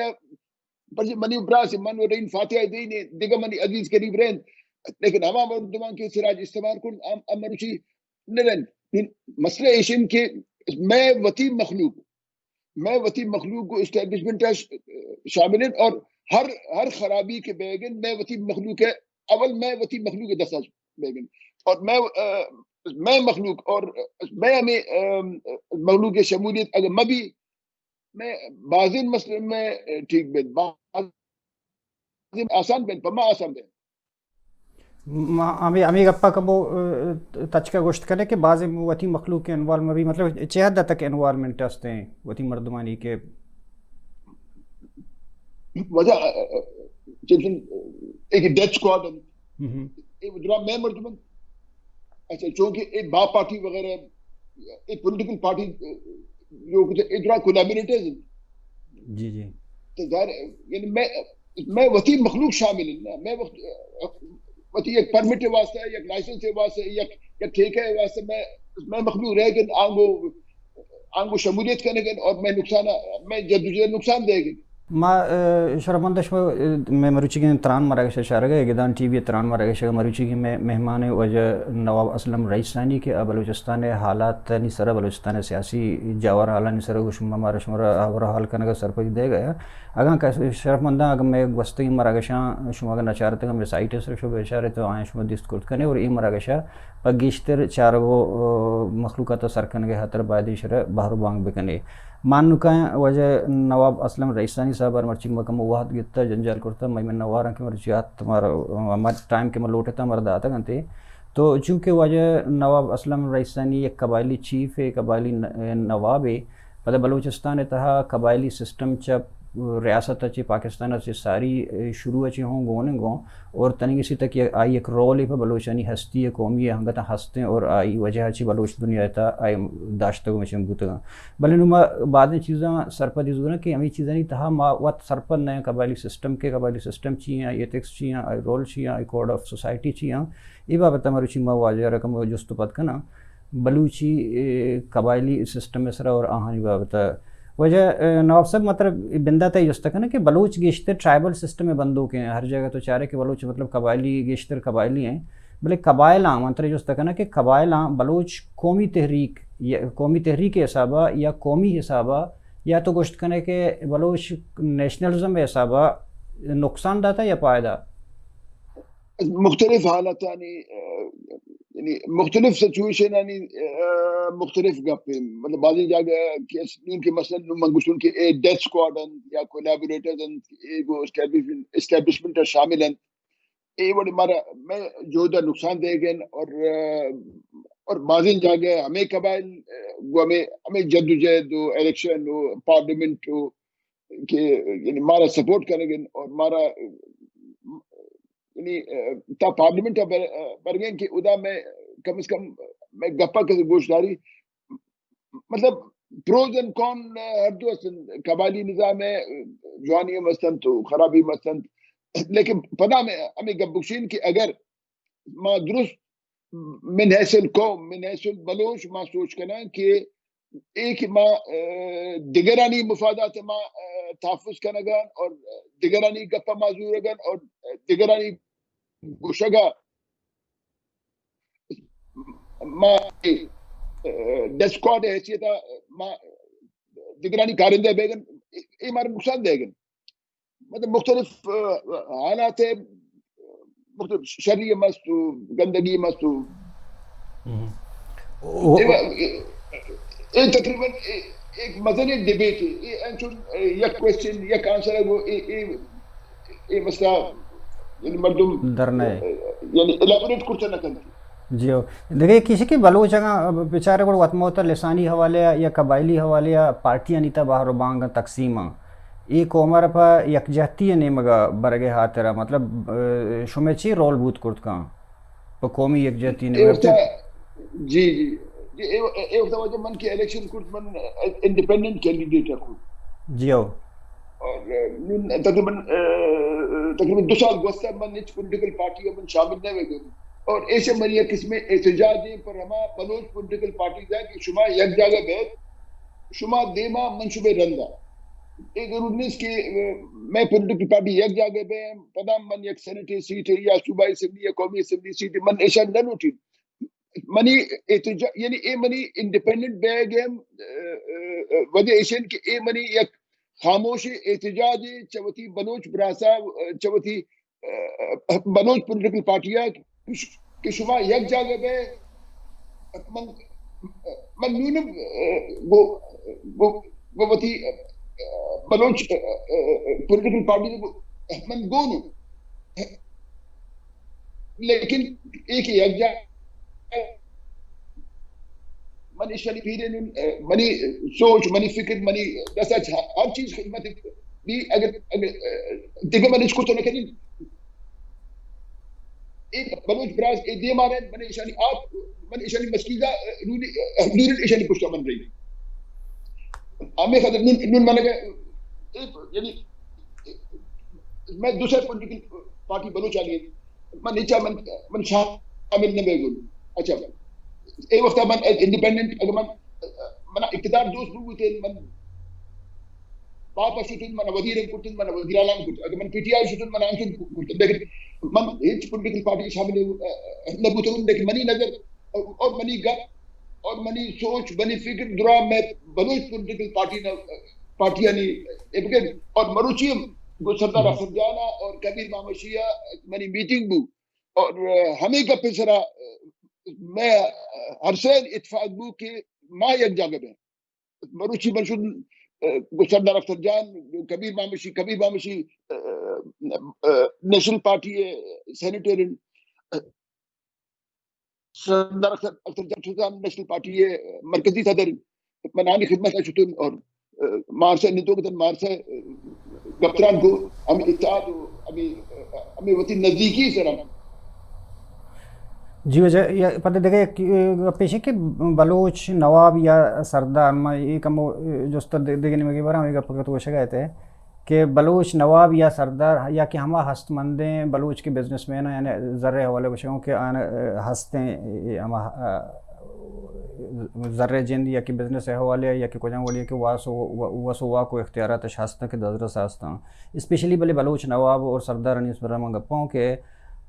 پر منی براس من و رین فاتحہ دین دگہ منی عزیز قریب رین، لیکن ہما مردمان کہ سراج استعمال کرن، ہم، ہم مروچی نہ رین۔ مسئلہ ایشن کہ میں وتی مخلوق، میں وتی مخلوق کو اسٹیبلشمنٹ ءَ ش-، شامل ہیں اور ہر، ہر خرابی کے بیگن میں وتی مخلوق ہے، اول میں وتی مخلوق دستا بیگن اور میں، آ، میں مخلوق اور میں ہمیں، آ، مخلوق شمولیت اگر مبی، میں بازیں مسئلہ میں ٹھیک بین، بازیں آسان بین، پما آسان بین۔ ما ہمیں، ہمیں گپا کمو، آ، تچکا گوشت کنے کہ بازیں وتی مخلوق انوالو مبی، مطلب چہ حد تک انوالومنٹ ہستیں وتی مردمانی کہ وجہ، آ، آ، چیزن، ایک ڈیتھ اسکواڈ ہم۔ ہم۔ اے درا میں مردم، اچھا، چونکہ اے با پارٹی وغیرہ، اے پولیٹیکل پارٹی، جو کچھ اے درا کولیبوریٹرز ہیں۔ جی، جی۔ تو ظاہر ہے، یعنی میں، میں وتی مخلوق شامل ہیں نا، میں وقت، وتی یک پرمٹ واسطہ، یک لائسنس واسطہ، یک، یک ٹھیکہ واسطہ میں، میں مخلوق رہ گن آنگو، آنگو شمولیت کنگن اور میں نقصان، میں جدوجہد نقصان دے گن۔ ما، آ، شرفمند شما، آ، مئے مروچیگیں تران مراگش ءَ چارگ ءَ، گدان ٹی وی ءِ تران مراگش ءَ مروچیگیں مئے مہمان ءِ واجہ نواب اسلم رئیسانی کہ آ بلوچستان ءِ حالاتانی سر ءَ، بلوچستان ءِ سیاسی جاور حالانی سر ءَ گوں شما، مارا شمارا ہبر ءُ حال کنگ ءَ سرپدی دئیگ ءَ۔ اگاں کس، شرفمنداں، اگاں مئے گوستگیں مراگشاں شما اگاں نہ چارتگ، مئے سائٹ ءِ سر ءَ شما بچارے تو آیاں شما دیست کرت کنے اور اے مراگش ءَ پہ گیشتر چارگ ءُ، آ، مخلوقات ءَ سر کنگ ءِ ہاتر ءَ باید ایشرا بہر ءُ بانگ بکنے۔ مانکاں واجہ نواب اسلم رئیسانی صاحب ءَ مرچی ما کمو وہد گپتہ، جنجال کرتہ، مئے منت واراں کہ مرچی آت مارا، ہما ٹائم کہ ما لوٹتہ مارا داتگ انت۔ تو چونکہ واجہ نواب اسلم رئیسانی یک قبائلی چیف ءِ، قبائلی ن-، نوابے، پدا بلوچستان ءِ تہا قبائلی سسٹم چہ ریاست ءَ چہ، پاکستان ءَ چہ ساری شروع ءَ چہ ہوں گون انت گوں اور تنیگہ اسی تک آئی یک رولے پہ بلوچانی ہستی ءِ، قومی ءِ انگت ہستیں اور آئی وجہ ءَ چہ بلوچ دنیا ءِ تہا آئی داشتگ ءُ مچن بوتگ انت۔ بلے نوں ما بازیں چیزاں سرپدی زوراں کہ ہمے چیزانی تہا ما وت سرپد نہ ایں، قبائلی سسٹم کہ قبائلی سسٹم چی ایں، ایتھکس چی ایں، آئی رول چی ایں، آئی کوڈ آف سوسائٹی چی ایں، اے بابت ءَ مروچی ما واجہ ءَ را کمو جست ءُ پد کناں۔ بلوچی، اے، قبائلی سسٹم ءِ سرا اور آہانی بابت ءَ۔ واجہ، اے، نواب صاحب، مطلب، اے بندات ءَ جست کناں کہ بلوچ گیشتر ٹرائبل سسٹم ءِ بندوک ایں، ہر جگہ تو چارے کہ بلوچ، مطلب، قبائلی، گیشتر قبائلی ایں، بلے قبائلاں، من ترا جست کناں کہ قبائلاں بلوچ قومی تحریک، یا قومی تحریک ءِ حساب ءَ یا قومی حساب ءَ، یا تو گوشت کنے کہ بلوچ نیشنلزم ءِ حساب ءَ نقصان داتا یا پائدہ؟ مختلف حالتانی، آ، یعنی مختلف سچویشنانی، آ، مختلف گپ ہیں۔ مطلب، بعضی جاگہ کہ اس-، نون کہ مثلاً نون من گوشتون کہ اے ڈیتھ اسکواڈ انت یا کولیبوریٹرز انت، اے گو اسٹیبلشمنٹ، اسٹیبلشمنٹ شامل انت۔ اے وڑ مارا میں جہد نقصان دے گئے اور، آ، اور بعضی جاگہ ہمیں قبائل، آ، گو ہمیں، ہمیں جدوجہد و الیکشن و پارلیمنٹ و کہ یعنی مارا سپورٹ کنگن اور مارا، یعنی، اه، تا پارلیمنٹ ءَ بر-، اه، برگیں کہ ادا میں کم از کم میں گپا کہ گوشداری، مطلب، پروز اینڈ کون، اه، ہر دو است، قبائلی نظام ہے، جوانی ہم است انت و خرابی ہم است انت، لیکن پدا میں ہمیں گپ بکشین کہ اگر ما درست من حیث القوم، من حیث البلوچ ما سوچ کناں کہ اے کہ ما، اه، دگرانی مفادات ما، اه، تحفظ کنگان اور دگرانی گپ ما زورگان اور دگرانی گوشگا ما، اه، ڈیتھ اسکواڈ حیثیت ما دگرانی کارندہ بیگن، اے، اے مارا نقصان دیگن۔ مطلب مختلف، اه، حالات ہے، مختلف شری مست و گندگی مست و اے وا-، اے، اے تقریباً اے، ایک مزنیں ڈیبیٹ ہے۔ اے انچو، اے، یک کوئسچن، یک آنسر ہے وہ، اے، اے، اے مسئلہ، یعنی مردم، در نہ اے۔ یعنی الیبوریٹ کرتا نہ کنتی۔ جی ہو۔ دگہ ایک چیز کہ بلوچ اگاں بچارے گڑ وت موت لسانی حوالے یا قبائلی حوالے یا پارٹیانی تا بہر و بانگ تقسیم اے قوم ءَ را پہ یکجہتی ءِ نیمگ ءَ برگ ءِ ہاترا، مطلب، اه، شمئے چی رول بوت کرت کن پہ قومی یکجہتی ءِ اے نیمگ ءَ؟ وقتا، جی، جی، جی، اے، اے وقتا واجہ من کہ الیکشن کرت، من انڈیپینڈنٹ کینڈیڈیٹ کرت۔ جی ہو۔ اور، اه، نون تقریباً، اه، تقریباً دو سال گوستہ من ہچ پولیٹیکل پارٹی ءَ من شامل نہ بیتگ۔ اور ایشی منی یک قسمیں احتجاج ایں پر ہما بلوچ پولیٹیکل پارٹیز ءَ کہ شما یک جاگہ بیت، شما دیما من شمئے رندا۔ اے ضرور نیست کہ، اه، مئے پولیٹیکل پارٹی یک جاگہ بہ، پدا من یک سینیٹری سیٹ یا صوبائی اسمبلی یا قومی اسمبلی سیٹ من ایشاں نہ لوٹیں۔ منی احتجاج، یعنی اے منی انڈیپینڈنٹ بیگ ءِ، اه، اه، وجہ ایش انت کہ اے منی یک خاموش احتجاج ایں چہ وتی بلوچ براسا، اه، چہ وتی اه، بلوچ پولیٹیکل پارٹی ءَ کہ شما یک جاگہ بہ، من، من نون، اه، گو، گو، گو وتی، اه، بلوچ، اه، اه، پولیٹیکل پارٹی ءَ گو، من گون، لیکن اے کہ یک جاگہ من ایشانی پیرے نون، اه، منی سوچ، منی فکر، منی دست ءَ ہر چیز خدمت بی، اگر، اگر، اه، دگہ من ہچ کت نہ کنیں۔ اے بلوچ براس اے دیما رہت، من ایشانی آپ، من ایشانی مسکیگا، اه، نون، اه، نون ایشانی پشتا من رہی۔ ہمیں خاطر نون، نون من اگر، اے، یعنی، میں دوسرے پولیٹیکل پارٹی بلوچ آ گئی۔ من ہچا من، من شامل نہ بیگوں۔ اچھا، اے وقت من انڈیپینڈنٹ، اگر من، من اقتدار دوست بوتیں، من باپ شتن، من وزیر کرتن، من وزیر اعلیٰ کرتن، اگر من پی ٹی آئی شتن، من انچن کرتن، لیکن من ہچ پولیٹیکل پارٹی شامل نہ بوتوں، لیکن منی نظر اور، اور منی گپ اور منی سوچ، منی فکر درا میں بلوچ پولیٹیکل پارٹی نہ، پارٹیانی ایڈوکیٹ اور مروچی ہم گو سردار افضل جان اور کبیر مامشی منی میٹنگ بو اور، اه، ہمیں گپ سرا، اه، میں ہر سے اتفاق بو کہ ما یک جاگہ بیں۔ مروچی من شد، اه، گو سردار افضل جان، گو کبیر مامشی، کبیر مامشی، اه، اه، نیشنل پارٹی ءِ سینیٹر انت۔ سردار اختر، اختر جان سلطان نیشنل پارٹی ءِ مرکزی صدر، من آنی خدمت ءَ شتن اور، اه، مارسا نندوک دن مارسا، اه، گپتران کو ہم اتحاد و ہمیں، اه، ہمیں وتی نزدیکی سر ہم۔ جی واجہ، یا پتہ دگہ یک، اه، پیش کہ بلوچ نواب یا سردار، ما یہ کمو، اه، جست دگہ نمگی برا ہمیں گپ تو شگایت ہے۔ کہ بلوچ نواب یا سردار یا کہ ہما ہستمندیں بلوچ کہ بزنس مین اَں، یعنی زر ءِ حوالے گوشگوں کہ آن، اه، ہستیں، اه، ہما، اه، زر ءِ جند یا کہ بزنس ءِ حوالے یا کہ کجام وڑی کہ واس و، و، وس و واک و اختیاراتش ہستاں کہ دزرس ہستاں۔ اسپیشلی بلے بلوچ نواب اور سردارانی اس برا من گپاں کہ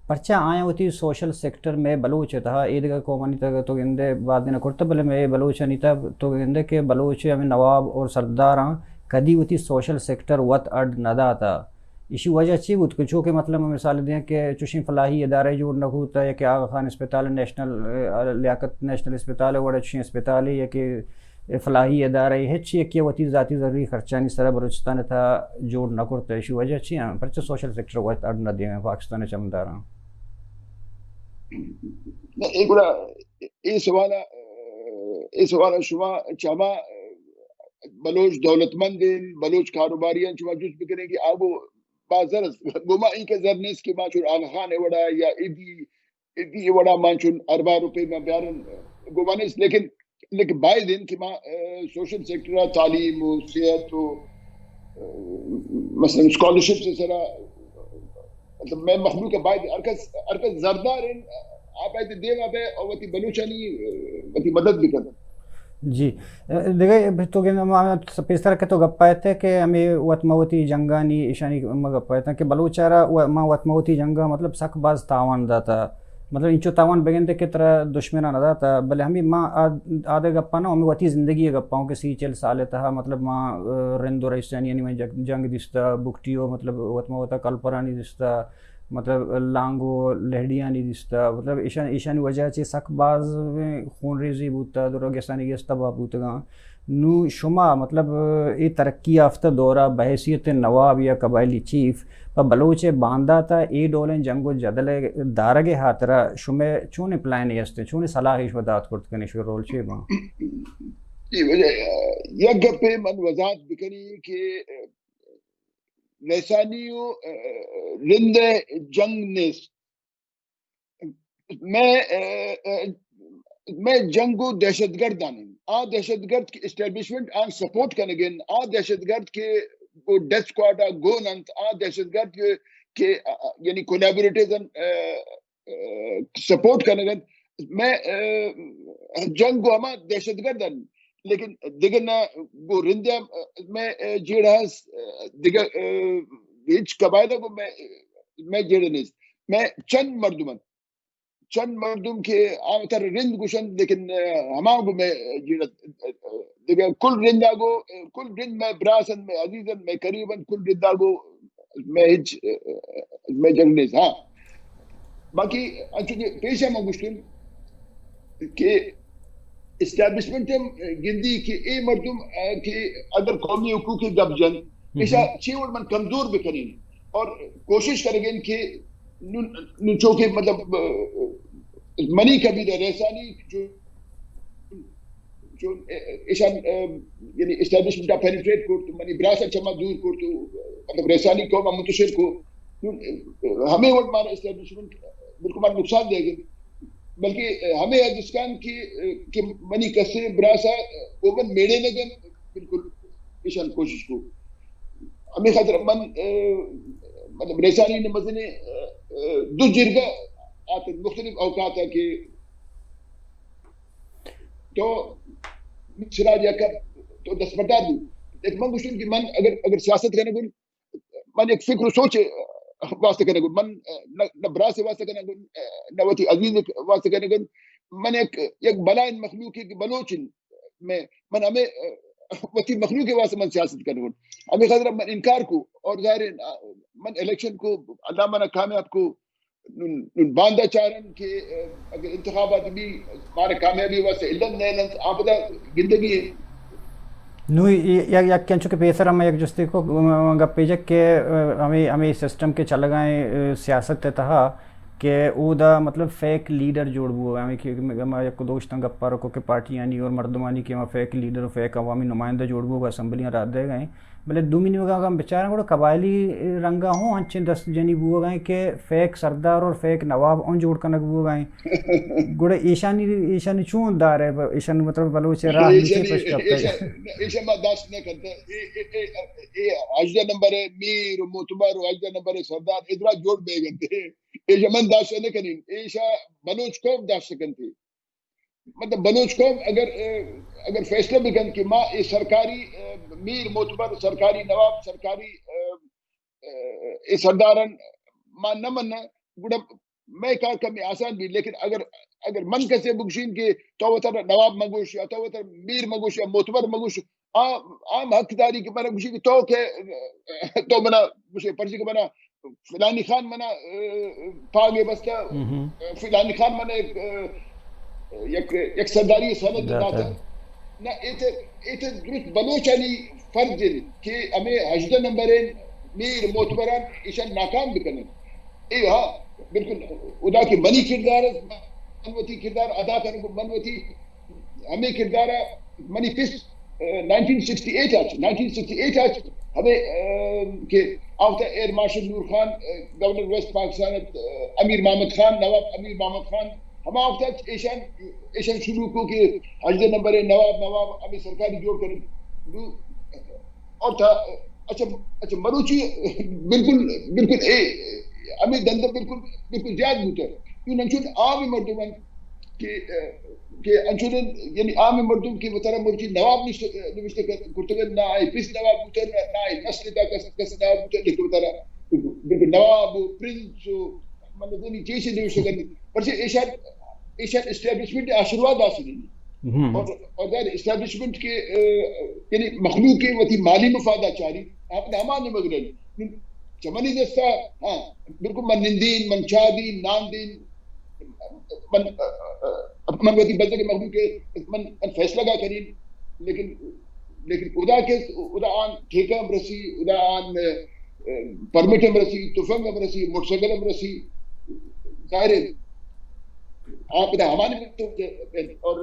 پرچا آیاں وتی سوشل سیکٹر میں بلوچ ءِ تہا، ایدگہ قومانی تہا تو گندے بات نہ کرتہ، بلے میں بلوچانی تہا تو گندے کہ بلوچ ہمیں نواب اور سرداراں کدی وتی سوشل سیکٹر وت اڈ نہ داتا۔ ایشی وجہ چی بوت کہ چونکہ مطلب مثال دیاں کہ چوشیں فلاحی ادارہ جوڑ نہ بوتا یا کہ آغا خان اسپتال نیشنل، اه، لیاقت نیشنل اسپتال وڑ چوشیں اسپتال یا کہ فلاحی ادارہ ہچ یکی وتی ذاتی ضروری خرچانی سرا بلوچستان تہا جوڑ نہ کرتا۔ ایشی وجہ چی اَں؟ پرچہ سوشل سیکٹر وت اڈ نہ دیاں پاکستان چمداراں؟ نہ، اے گڑا اے سوال ءَ، اے سوال ءَ شما چہ ہما بلوچ دولتمند اَں، بلوچ کاروباری اَں، شما جست بکنیں کہ آگو باز زر است. گو ما اینکہ زر نیست کہ ما چون آغا خان ءِ وڑا یا ایدی، ایدی ءِ وڑا ما چون ارباں روپے ما بیارن، گو ما نیست. لیکن، لیکن باید انت کہ ما، اے، سوشل سیکٹر ءَ، تعلیم و صحت و، اے، مثلاً اسکالرشپ ءِ سرا، مطلب، مئے مخلوق ءَ باید ہر کس، ہر کس زردار انت، آ باید دیما بئے اور وتی بلوچانی، اے، وتی مدد بکنت. جی. دگہ تو گند ما پیسر کہ تو گپ ءَ ات کہ ہمے وت مہ وتی جنگانی، ایشانی ما گپ ءَ ات کہ بلوچ ءَ را و-، ما وت مہ وتی جنگ ءَ مطلب سک باز تاوان داتا. مطلب انچو تاوان بگندے کہ ترا دشمن ءَ نہ داتا، بلے ہمے ما آ-، آدے گپ ءَ نہ، ہمے وتی زندگی ءِ گپ ءَ کہ سی چل سال ءِ تہا مطلب ما، آ، رند و ریسانی یعنی من جنگ، جنگ دیستا، بگٹی و مطلب وت مہ وتا کلپرانی دیستا، مطلب لانگ و لہڑیانی دیستا، مطلب ایشان، ایشانی وجہ چہ سک باز خون ریزی بوتا، درو گسانی گس تباہ بوتگاں. نوں شما، مطلب، اے ترقی یافتہ دور ءَ بحیثیت نواب یا قبائلی چیف پہ بلوچ ءِ باندات ءَ اے ڈولیں جنگ و جدل ءِ دارگ ءِ ہاترا شمئے چونیں پلان است، چونیں صلاح شما دات کرت کنے، شمئے رول چے باں؟ جی، واجہ، یک گپے من وضاحت بکنی کہ، اے، لسانی و، اے، رند ءِ جنگ نیست. مئے، اے، اے، مئے جنگ گوں دہشت گردان انت. آ دہشت گرد کہ اسٹیبلشمنٹ آن سپورٹ کنگ انت، آ دہشت گرد کہ گوں ڈیتھ اسکواڈ ءَ گون انت، آ دہشت گرد کہ، کہ، آ، آ، یعنی کولیبوریٹرز انت، اے، اے، سپورٹ کنگ انت. مئے، اے، جنگ گوں ہما دہشت گرد انت، لیکن دگہ نہ گوں رندیا مئے، اے، جیڑہ ہست، اے، دگہ، اے، ہچ قبائل گوں مئے، مئے جیڑہ نیست. مئے چند مردم انت، چند مردم کہ آ وتر رند گوشنت، لیکن، اے، ہما گوں مئے جیڑہ، اے، اے، دگہ کل رندا گوں، اے، کل رند مئے براس انت، مئے عزیز انت، مئے قریب انت، کل رندا گوں مئے ہچ، اے، اے، مئے جنگ نیست. ہاں، باقی انچو کہ پیش ہم گوشتن کہ اسٹیبلشمنٹ ہم گندی کہ اے مردم، اے، کہ اگر قومی حقوق ءِ گپ جن، ایشا چی وڑ من کمزور بکنین اور کوشش کرگن کہ نون، نون چونکہ مطلب، اے، منی قبیلہ ریسانی جو، جو، اے، ایشان، اے، یعنی اسٹیبلشمنٹ ءَ پینیٹریٹ کرت، منی براس ءَ چما دور کرت، مطلب ریسانی قوم ءَ منتشر کو. نون، اے، ہمے وڑ مارا اسٹیبلشمنٹ بالکل مارا نقصان دے گئے. بلکہ، اے، ہمے حد اسکان کہ، اے، کہ منی کسے براسا، اے، گوں من میڑے نہ گن، بالکل ایشان کوشش کو. ہمے خاطر من، اے، مطلب ریسانی نے مزنے، اے، اے، دو جرگہ آتے مختلف اوقات کہ تو سراج یک تو دستبردار بو. لیکن من گوشتن کہ من اگر، اگر سیاست کرنے گن، من یک فکر و سوچ واسطہ کنگ، من نہ، نہ براس واسطہ کنگ، نہ وتی عزیز واسطہ کنگ، من یک، یک بلائیں مخلوق کہ بلوچ انت. میں، من ہمیں وتی مخلوق واسطہ من سیاست کنگ. ہمیں خاطر من انکار کو اور ظاہر ہے من الیکشن کو، اللہ منا کامیاب کو. نون، نون باندا چارن کہ، اگر انتخابات بھی مارا کامیابی واسطہ علم نہ لنت، آ پدا گندگی ہے. نوں یک، یک انچو کہ پیسر ہم یک جستے کو، م-، م-، گپ پیجک کہ، اے، ہمیں، ہمیں سسٹم کے چلگائیں، اے، سیاست ءِ تہا کہ اودا مطلب فیک لیڈر جوڑ بوگ ءَ، ہمیں کہ ما یک دوشتاں گپا رکو کہ پارٹیانی اور مردمانی کہ ما فیک لیڈر و فیک عوامی نمائندہ جوڑ بوگ ءَ اسمبلیاں رد دے گئے. بلے دومی نیمگا اگاں بچاراں گڑا قبائلی رنگا ہوں انچیں دست جنی بوگ ءَ کہ فیک سردار اور فیک نواب اوں جوڑ کنگ بوگ ءَ. گڑا ایشانی، ایشانی چون دار ہے؟ ایشانی مطلب بلوچ راہ نیچے ایشانی، پش کپتا ہے. ایشا، ایشا ما داشت نہ کرتا. اے، اے، اے، اے ہژدہ نمبر ہے، میر و معتبر و ہژدہ نمبر ہے سردار ادرا جوڑ بے گندے. ایشا من داشت نہ کنین. ایشا بلوچ قوم داشت کنتے. مطلب بلوچ قوم اگر، اگر فیصلہ بکن کہ ما اے سرکاری، میر معتبر، سرکاری نواب، سرکاری، اے سردارن ما نہ منہ، گڑا مئے کار کمی آسان بی. لیکن اگر، اگر من کسے بگشین کہ تو وتر نواب مگوش یا تو وتر میر مگوش یا معتبر مگوش، عام، عام حق داری کہ منا گوشی کہ تو کہ، تو منا گوشے پرچی کہ منا فلانی خان منا، اے، پاگے بستہ، فلانی خان منا یک، اے، یک، یک سرداری سند داتا. نہ، ایتے، ایتے درست بلوچانی فرض ہے کہ ہمیں ہژدہ نمبر ہیں، میر معتبران ایشان ناکام بکنن. اے ہاں، بالکل، ادا کہ منی کردار ہے، من وتی کردار ادا کروں، من وتی ہمے کردار ءَ منی پس، اے، نائنٹین سکسٹی ایٹ ءَ چ، نائنٹین سکسٹی ایٹ ءَ چ ہمیں، اے، کہ آ وقت ایئر مارشل نور خان، اے، گورنر ویسٹ پاکستان ات، اے، امیر محمد خان، نواب امیر محمد خان، ہما وقت ایشان، ایشان شروع کو کہ ہژدہ نمبر نواب، نواب ہمیں سرکاری جوڑ کریں۔ دو، اور تھا، اچھا، اچھا، مروچی بالکل، بالکل، اے، ہمیں دندہ بالکل، بالکل زیاد بوتا۔ تو ننچون عام مردمان کہ، کہ انچونن، یعنی عام مردم کہ وتارا مرچی نواب نشت-، نوشتہ کر-، کرتگن، نہ آئی پس نواب بوتن، نہ، نہ آئی نسل دا کس، کس نواب بوتن، لیکن وتارا بالکل نواب و پرنس و من نزانی چیزے نوشتہ کرنی۔ پرچہ ایشان، ایشان اسٹیبلشمنٹ آشیرواد حاصل ہے۔ اور، اور ظاہر اسٹیبلشمنٹ کے، اے، یعنی مخلوق کے وتی مالی مفادہ چاری، آپ نے ہما نمگ رہی۔ چمنی دستا، ہاں، بالکل من نندین، من چادین، نان دین، من، من وتی بزگ مخلوق ء من، من فیصلہ گا کنین، لیکن، لیکن ادا کہ ادا آن ٹھیکہ ہم رسی، ادا آن، اے، پرمٹ ہم رسی، تفنگ ہم رسی، موٹر سائیکل ہم رسی، ظاہر ہے، آپ ادا ہمانے تو، اور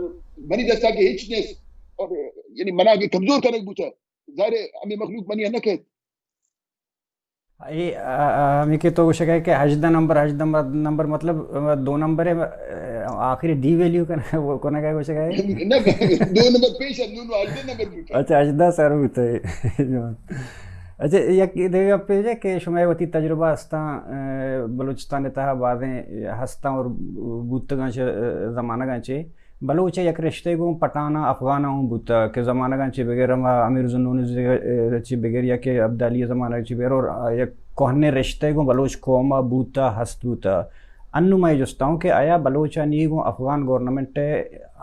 منی دستا کہ ہچ نیس، اور یعنی منا کہ کمزور کنگ بوتا، ظاہر ہے، ہمیں مخلوق منی نہ کہت۔ اے، آ، آ، ہمیں کہ تو گوشگ ئے کہ ہژدہ نمبر، ہژدہ نمبر، نمبر مطلب، آ، دو نمبر ہے، آ، آخری ڈی ویلیو کن-، وہ کنگ ئے گوشگ ئے؟ نہ، دو نمبر پیش ہے، نو، نو، ہژدہ نمبر بوتا۔ اچھا، ہژدہ سر بوتا ہے۔ اچھا، یک دگہ گپے کہ شما وتی تجربہ ہستاں، آ، بلوچستان تہا بازیں ہستاں اور بوتگاں چہ، آ، زمانگاں چہ۔ بلوچ ء یک رشتہ گوں پٹھاناں افغاناں ہوں بوتہ کہ زمانگاں چہ بگر ہما امیر زنون ز-، چہ بگر یا کہ عبدالی زمانگ چہ بگر اور یک کوہنیں رشتہ گوں بلوچ قوم ء بوتہ، ہست بوتہ۔ انوں ما اے جست ء اوں کہ آیا بلوچانی گوں افغان گورنمنٹ ء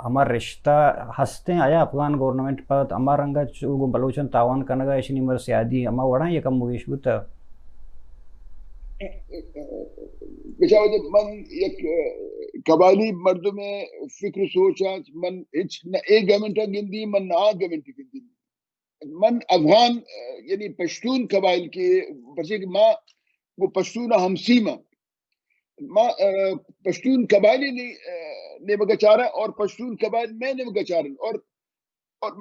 ہما رشتہ ہستیں، آیا افغان گورنمنٹ پہ ہما رنگ ء چو گوں بلوچاں تاوان کنگ ء ایشانی مر سیادی ہما وڑاں یک ہم گیش بوتہ؟ بچار من یک، اه، قبائلی مردم فکر و سوچ ء من ہچ نہ اے گورنمنٹ ء گندی، من نہ آ گورنمنٹ ء گندی۔ من افغان، اه، یعنی پشتون قبائل کے، پرچے کہ ما وہ پشتون ہمسیم ء۔ ما، اه، پشتون قبائلی نی-، اه، نیمگ ء چارا اور پشتون قبائل میں نیمگ ء چارن اور اور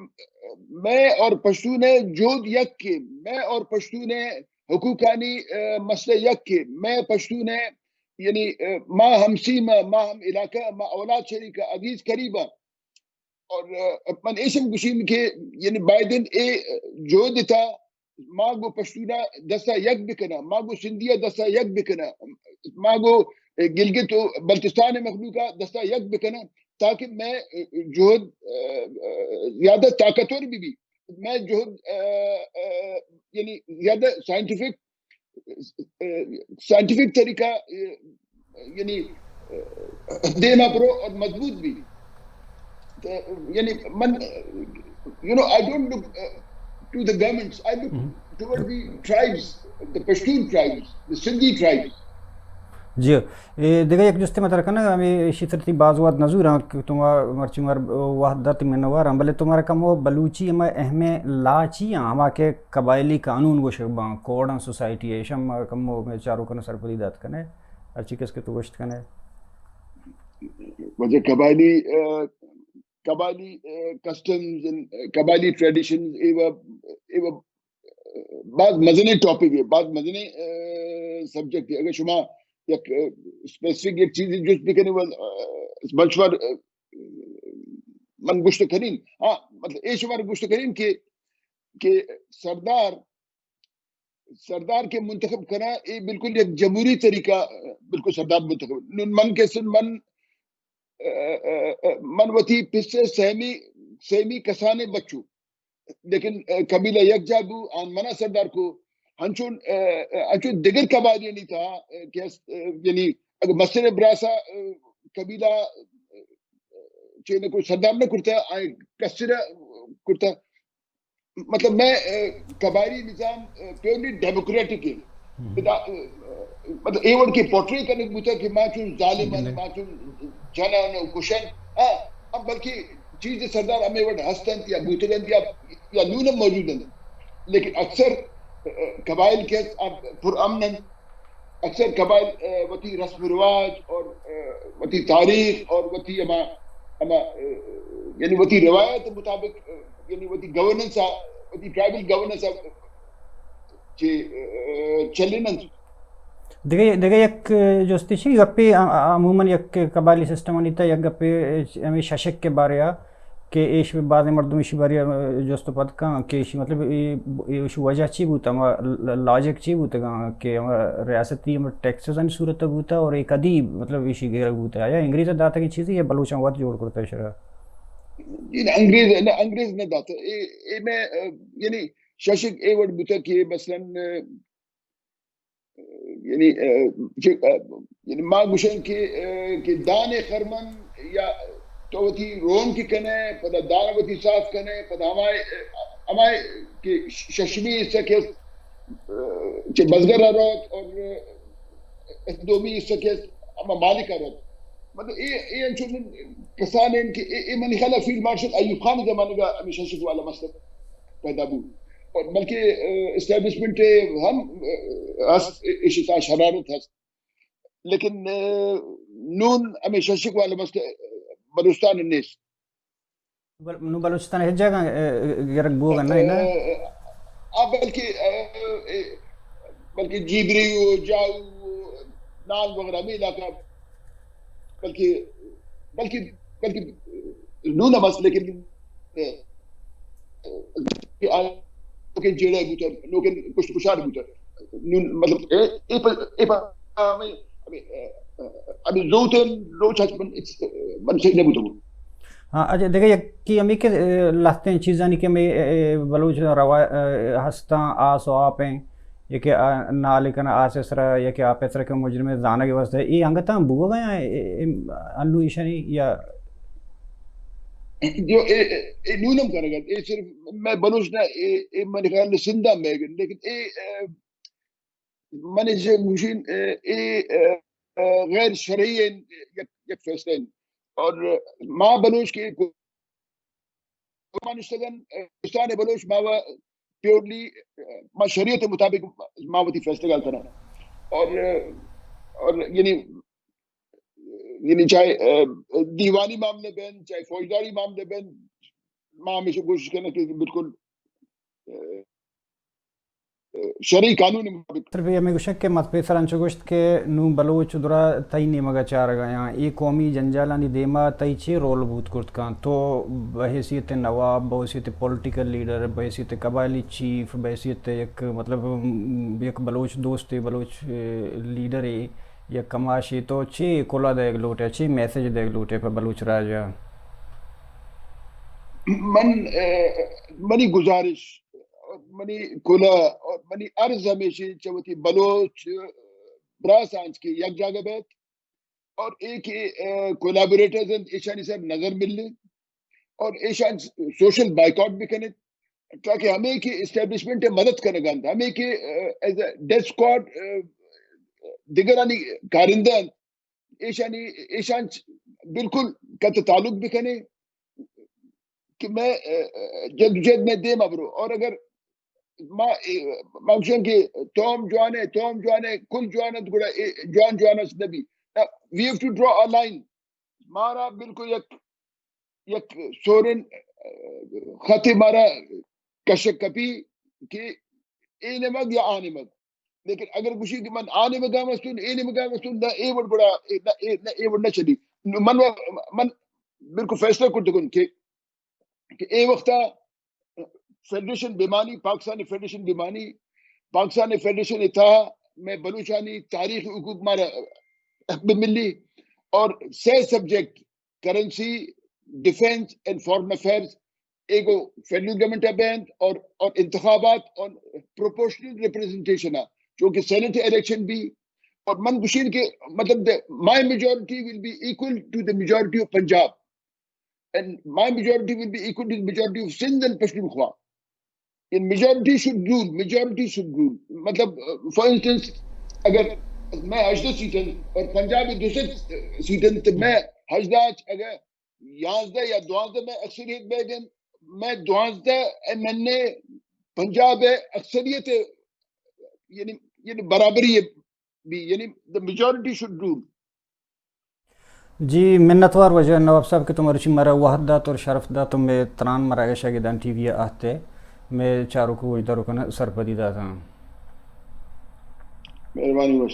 میں اور پشتون ء جہد یک کے، میں اور پشتون ء حقوقانی، اه، مسئلہ یک کے، میں پشتون ء، یعنی، اه، ما ہمسیم ء، ما ہم علاقہ ء، ما اولاد شریک ء، عزیز قریب ء۔ اور، اه، من ایشم گوشیم کہ، یعنی، بائدن اے جہد تا ما گو پشتون ء دستا یک بکناں، ما گو سندھی ء دستا یک بکناں، ما گو گلگت و بلتستان ء مخلوق ء دستا یک بکناں۔ تاکہ مئے جہد، اه، اه، زیادہ طاقتور بہ بی۔ مئے جہد، اه، اه، یعنی زیادہ سائنٹیفک، اه، سائنٹیفک طریقہ، اه، یعنی، اه، دیما برو اور مضبوط بی۔ تو، یعنی من، you know, I don't look, uh, to the governments. I look toward the tribes, the Pashtun tribes, the Sindhi tribes. جی، اے دگہ یک جستے متر کنگ، ہمیں ایشی ترتی باز وقت نزوراں کہ تو ما مرچی مار وحدت منوار ہم، بلے تو مارا کمو بلوچی ہما اہم لاچی ہاں، ہما کہ قبائلی قانون گوشگ باں، کوڈ آن سوسائٹی ہے، ایشم کمو میں چارو کنے سرپدی دات کنے، ہرچی کس کہ تو گوشت کنے۔ وجہ قبائلی، اه، قبائلی، اه، کسٹمز، اه، قبائلی ٹریڈیشنز، اے و، اے و، اه، بعض مزنیں ٹاپک ہے، بعض مزنیں، اه، سبجیکٹ ہے۔ اگر شما یک، اه، اسپیسیفک یک چیزی جست بکنی و، اه، بلچ بار، اه، من گوشت کنین، ہاں، مطلب، اے شما گوشت کنین کہ، کہ سردار سردار کہ منتخب کناں، اے بالکل یک جمہوری طریقہ، بالکل سردار منتخب۔ نون من کہ سن من، اه، اه، اه، من وتی پس ء سیمی، سیمی کسانیں بچو۔ لیکن، اه، قبیلہ یک جا بو، آن منا سردار کو۔ ہنچون، اه، اه، ہنچون دگر قبائلیانی تہا، اه، کہ است، اه، یعنی اگر مستر براسا، اه، قبیلہ، اه، چے نہ کو سردار نہ کرتا، آئے کسرا کرتا۔ مطلب، میں، اه، قبائلی نظام، اه، پیورلی ڈیموکریٹک ہے۔ ادا، اه، مطلب، اے وڑ کے پورٹرے کنگ بوتا کہ ما چون ظالم ہیں، ما چون جنان و کشن۔ ہاں، ہم بلکہ چیز سردار ہمیں وڑ ہستن یا بوتگن یا، یا نون موجود ہیں۔ لیکن اکثر، اه، قبائل کے اب پر امن ہیں۔ اکثر قبائل، اه، وتی رسم و رواج اور، اه، وتی تاریخ اور وتی ہما، ہما، اه، یعنی وتی روایت مطابق، اه، یعنی وتی گورننس ء، وتی ٹرائبل گورننس ء چہ، اه، چلیننت۔ دگہ، دگہ یک جستی چی گپے، ع-، ع-، عموماً یک قبائلی سسٹمانی تہ یک گپے ہمیں ششک کے بارے آ کہ ایش بازیں مردم ایشی بارے آ جست و پد کن کہ ایشی مطلب اے، اے ایشی وجہ چی بوتا، ہما ل-، لاجک چی بوتگاں کہ ہما ریاستی ہما ٹیکسز آنی صورت بوتا اور اے کدی مطلب ایشی گرگ بوتا، یا انگریز داتگیں چیزی یا بلوچاں وت جوڑ کرتا شرا؟ جی، نہ، انگریز، نہ، انگریز نہ داتا۔ اے، اے میں، اه، یعنی ششک اے وڑ بوتا کہ مثلاً، اه، یعنی، اه، چہ، اه، یعنی ما گوشن کہ، اه، کہ دان خرمن یا تو وتی رون کہ کنے، پدا دان وتی صاف کنے، پدا ہمائے، ہمائے کہ ششمی حصہ کہ، اه، چہ بزگر روت اور دومی حصہ کہ ہما مالک روت۔ مطلب اے، اے انچو کسان ہیں کہ اے، اے منی خیال فیلڈ مارشل ایوب خان زمانگا ہمیں ششک والا مسئلہ پیدا بو۔ اور بلکہ، اه، اسٹیبلشمنٹ ہم، اه، ہست، اشی تا شرارت ہست۔ لیکن، اه، نون ہمیں ششک والا مسئلہ بلوچستان نیست۔ بل-، نو بلوچستان ہچ جگہ، اه، گرگ بوگ نہ، نہ؟ اه، اه، بلکہ، اه، اه، بلکہ جیبری و جاؤ و نان وغیرہ ہمیں علاقہ، بلکہ، بلکہ، بلکہ نون ہم است، لیکن، اه، اه، کہ آ-، کہ جیڑہ بوتا، نوکن کشت کشار بوتا۔ نون، مطلب، اے، اے پہ، اے پہ، ہمیں، ہمیں، اه، اه، ہمیں زوتن روچ ہچ من، من صحیح نہ بوتا۔ ہاں، اچھا، دگہ یکی ہمیں کہ، اه، لہتیں چیزانی کہ ہمیں، اه، بلوچ روا-، اه، ہستاں، آس و آپ ہیں، یا کہ، اه، نال کن آس سرا، یا کہ آپ سرا کہ مجرم زانگ واسطے، اے انگتاں بوگا یا، اے، اے، انو ایشانی یا جو اے، اے، اے نونم کنگا، اے صرف میں بلوچ نہ، اے، اے من خیال سندھا میں گن، لیکن اے، اه، من چہ گوشین، اه، اے، اه، اه، غیر شرعی ہیں، یک، یک فیصلہ ہیں۔ اور ما بلوچ کے ما نشتگن، اه، استان بلوچ ما و پیورلی، اه، ما شریعت مطابق ما وتی فیصلہ گال کنن۔ اور، اه، اور یعنی، یعنی چاہے، اه، دیوانی معاملے بین، چاہے فوجداری معاملے بین، ما ہمیشہ کوشش کرنا کہ بالکل، اه، شرعی قانون مطابق۔ تر بی ہمیں گوشگ کہ مت پیسر انچو گوشت کہ نوں بلوچ درا تئی نیمگا چارگا یاں، اے قومی جنجالانی دیما تئی چے رول بوت کرت کاں؟ تو بحیثیت نواب، بحیثیت پولیٹیکل لیڈر، بحیثیت قبائلی چیف، بحیثیت یک، مطلب، یک بلوچ دوستے، بلوچ، اے، لیڈرے، یک کماشے، تو چے کلا دیگ لوٹے، چے میسج دیگ لوٹے پہ بلوچ راجا؟ من، اے، منی گزارش اور منی کلا اور منی عرض ہمیشی چہ وتی بلوچ براساں کہ یک جاگہ بیت اور اے کہ، اه، کولابوریٹرز انت، ایشانی سر نظر ملے اور ایشان سوشل بائیکاٹ بکنے، تاکہ ہمیں کہ اسٹیبلشمنٹ مدد کنگا انت، ہمیں کہ، اه، ایز اے ڈیتھ اسکواڈ، اه، دگرانی کارندہ انت، ایشانی، ایشان چ-، بالکل قطع تعلق بکنے کہ میں، اه، اه، جدوجہد میں دیما برو۔ اور اگر ما، اه، ما گوشن کہ توم جوانے، توم جوانے، کل جوان انت، گڑا اے جوان جوان است نبی۔ Now, we have to draw a line. مارا بالکل یک، یک سورن، اه، خط مارا کشک کپی کہ اے نمگ یا آ نمگ۔ لیکن اگر گوشی کہ من آ نیمگا مستون، اے نیمگا مستون، نہ اے وڑ گڑا، اے، نہ اے، نہ اے وڑ نہ چلی۔ من و، من بالکل فیصلہ کرتگن کہ، کہ اے وقتا فیڈریشن بیمانی، پاکستانی فیڈریشن بیمانی، پاکستانی فیڈریشن اتحا میں بلوچانی تاریخ حقوق مارا بملی اور سہ subject currency, defence and foreign affairs, ego federal government ء بینت اور، اور انتخابات اور پروپورشنل ریپرزنٹیشن ء، چونکہ سینیٹ الیکشن بھی، اور من گوشین کہ مطلب my majority will be equal to the majority of Punjab and my majority will be equal to the majority of Sindh and Pashtun Khwa. And majority should rule, majority should rule. مطلب، فار انسٹنس، اگر میں ہژدہ سیٹن اور پنجاب دو سو سیٹن تو میں ہژدہ اگر یازدہ یا دوازدہ میں اکثریت بیگن، میں دوازدہ ایم این اے پنجاب اکثریت، یعنی، یعنی برابری بھی، یعنی the majority should rule. جی، منتوار واجہ نواب صاحب کہ تو مرچی مارا وہد دات اور شرف دات تو میں تران مراگش ء گدان ٹی وی ء آتے، میں چاروک و گوشداروکن سرپدی داتاں۔ مہربانی وش۔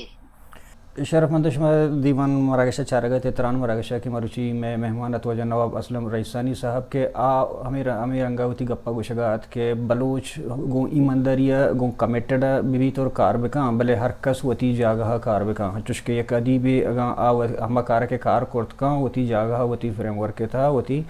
شرف مند شما دیوان مراگش ء چارگ ء ات، تران مراگش ء کہ مروچی مئے مہمان ات واجہ نواب اسلم رئیسانی صاحب کہ آ ہمے ر-، ہمے رنگ ء وتی گپ ء گوشگ ء ات کہ بلوچ گوں ایمانداری ء گوں کمیٹڈ ء بہ بیت اور کار بکاں، بلے ہر کس وتی جاگہ ء کار بکاں، چوشکہ یک ادیبے اگاں آ و-، ہما کار ء کہ کار کرت کاں وتی جاگہ ء وتی فریم ورک ء تہا وتی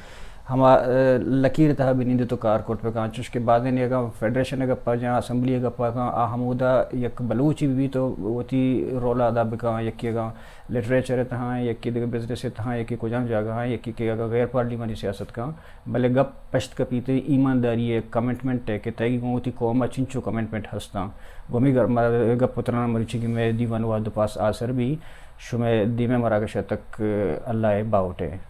ہما، ء، لکیر ء تہا بنندت و کار کرت بکاں، چوشکہ بازینے اگاں فیڈریشن ء گپا جاں، اسمبلی ء گپا کاں، آ ہمودا یک بلوچے بہ بیت و وتی رول ء ادا بکاں، یکے اگاں لٹریچر ء تہا، یکے دگہ بزنس ء تہا، یکے کجام جاگہ ء، یکے کہ اگاں غیر پارلیمانی سیاست کاں، بلے گپ پشت کپیت ایمانداری ء، کمٹمنٹ ء کہ تئی گوں وتی قوم ء چنچو کمٹمنٹ ہستاں۔ گوں ہمے گر-، م-، گپ و تران مروچی کہ مئے دیوان وہد و پاس آسر بی، شمئے دیمے مراگش ء تک اللہ ء باہوٹ ء۔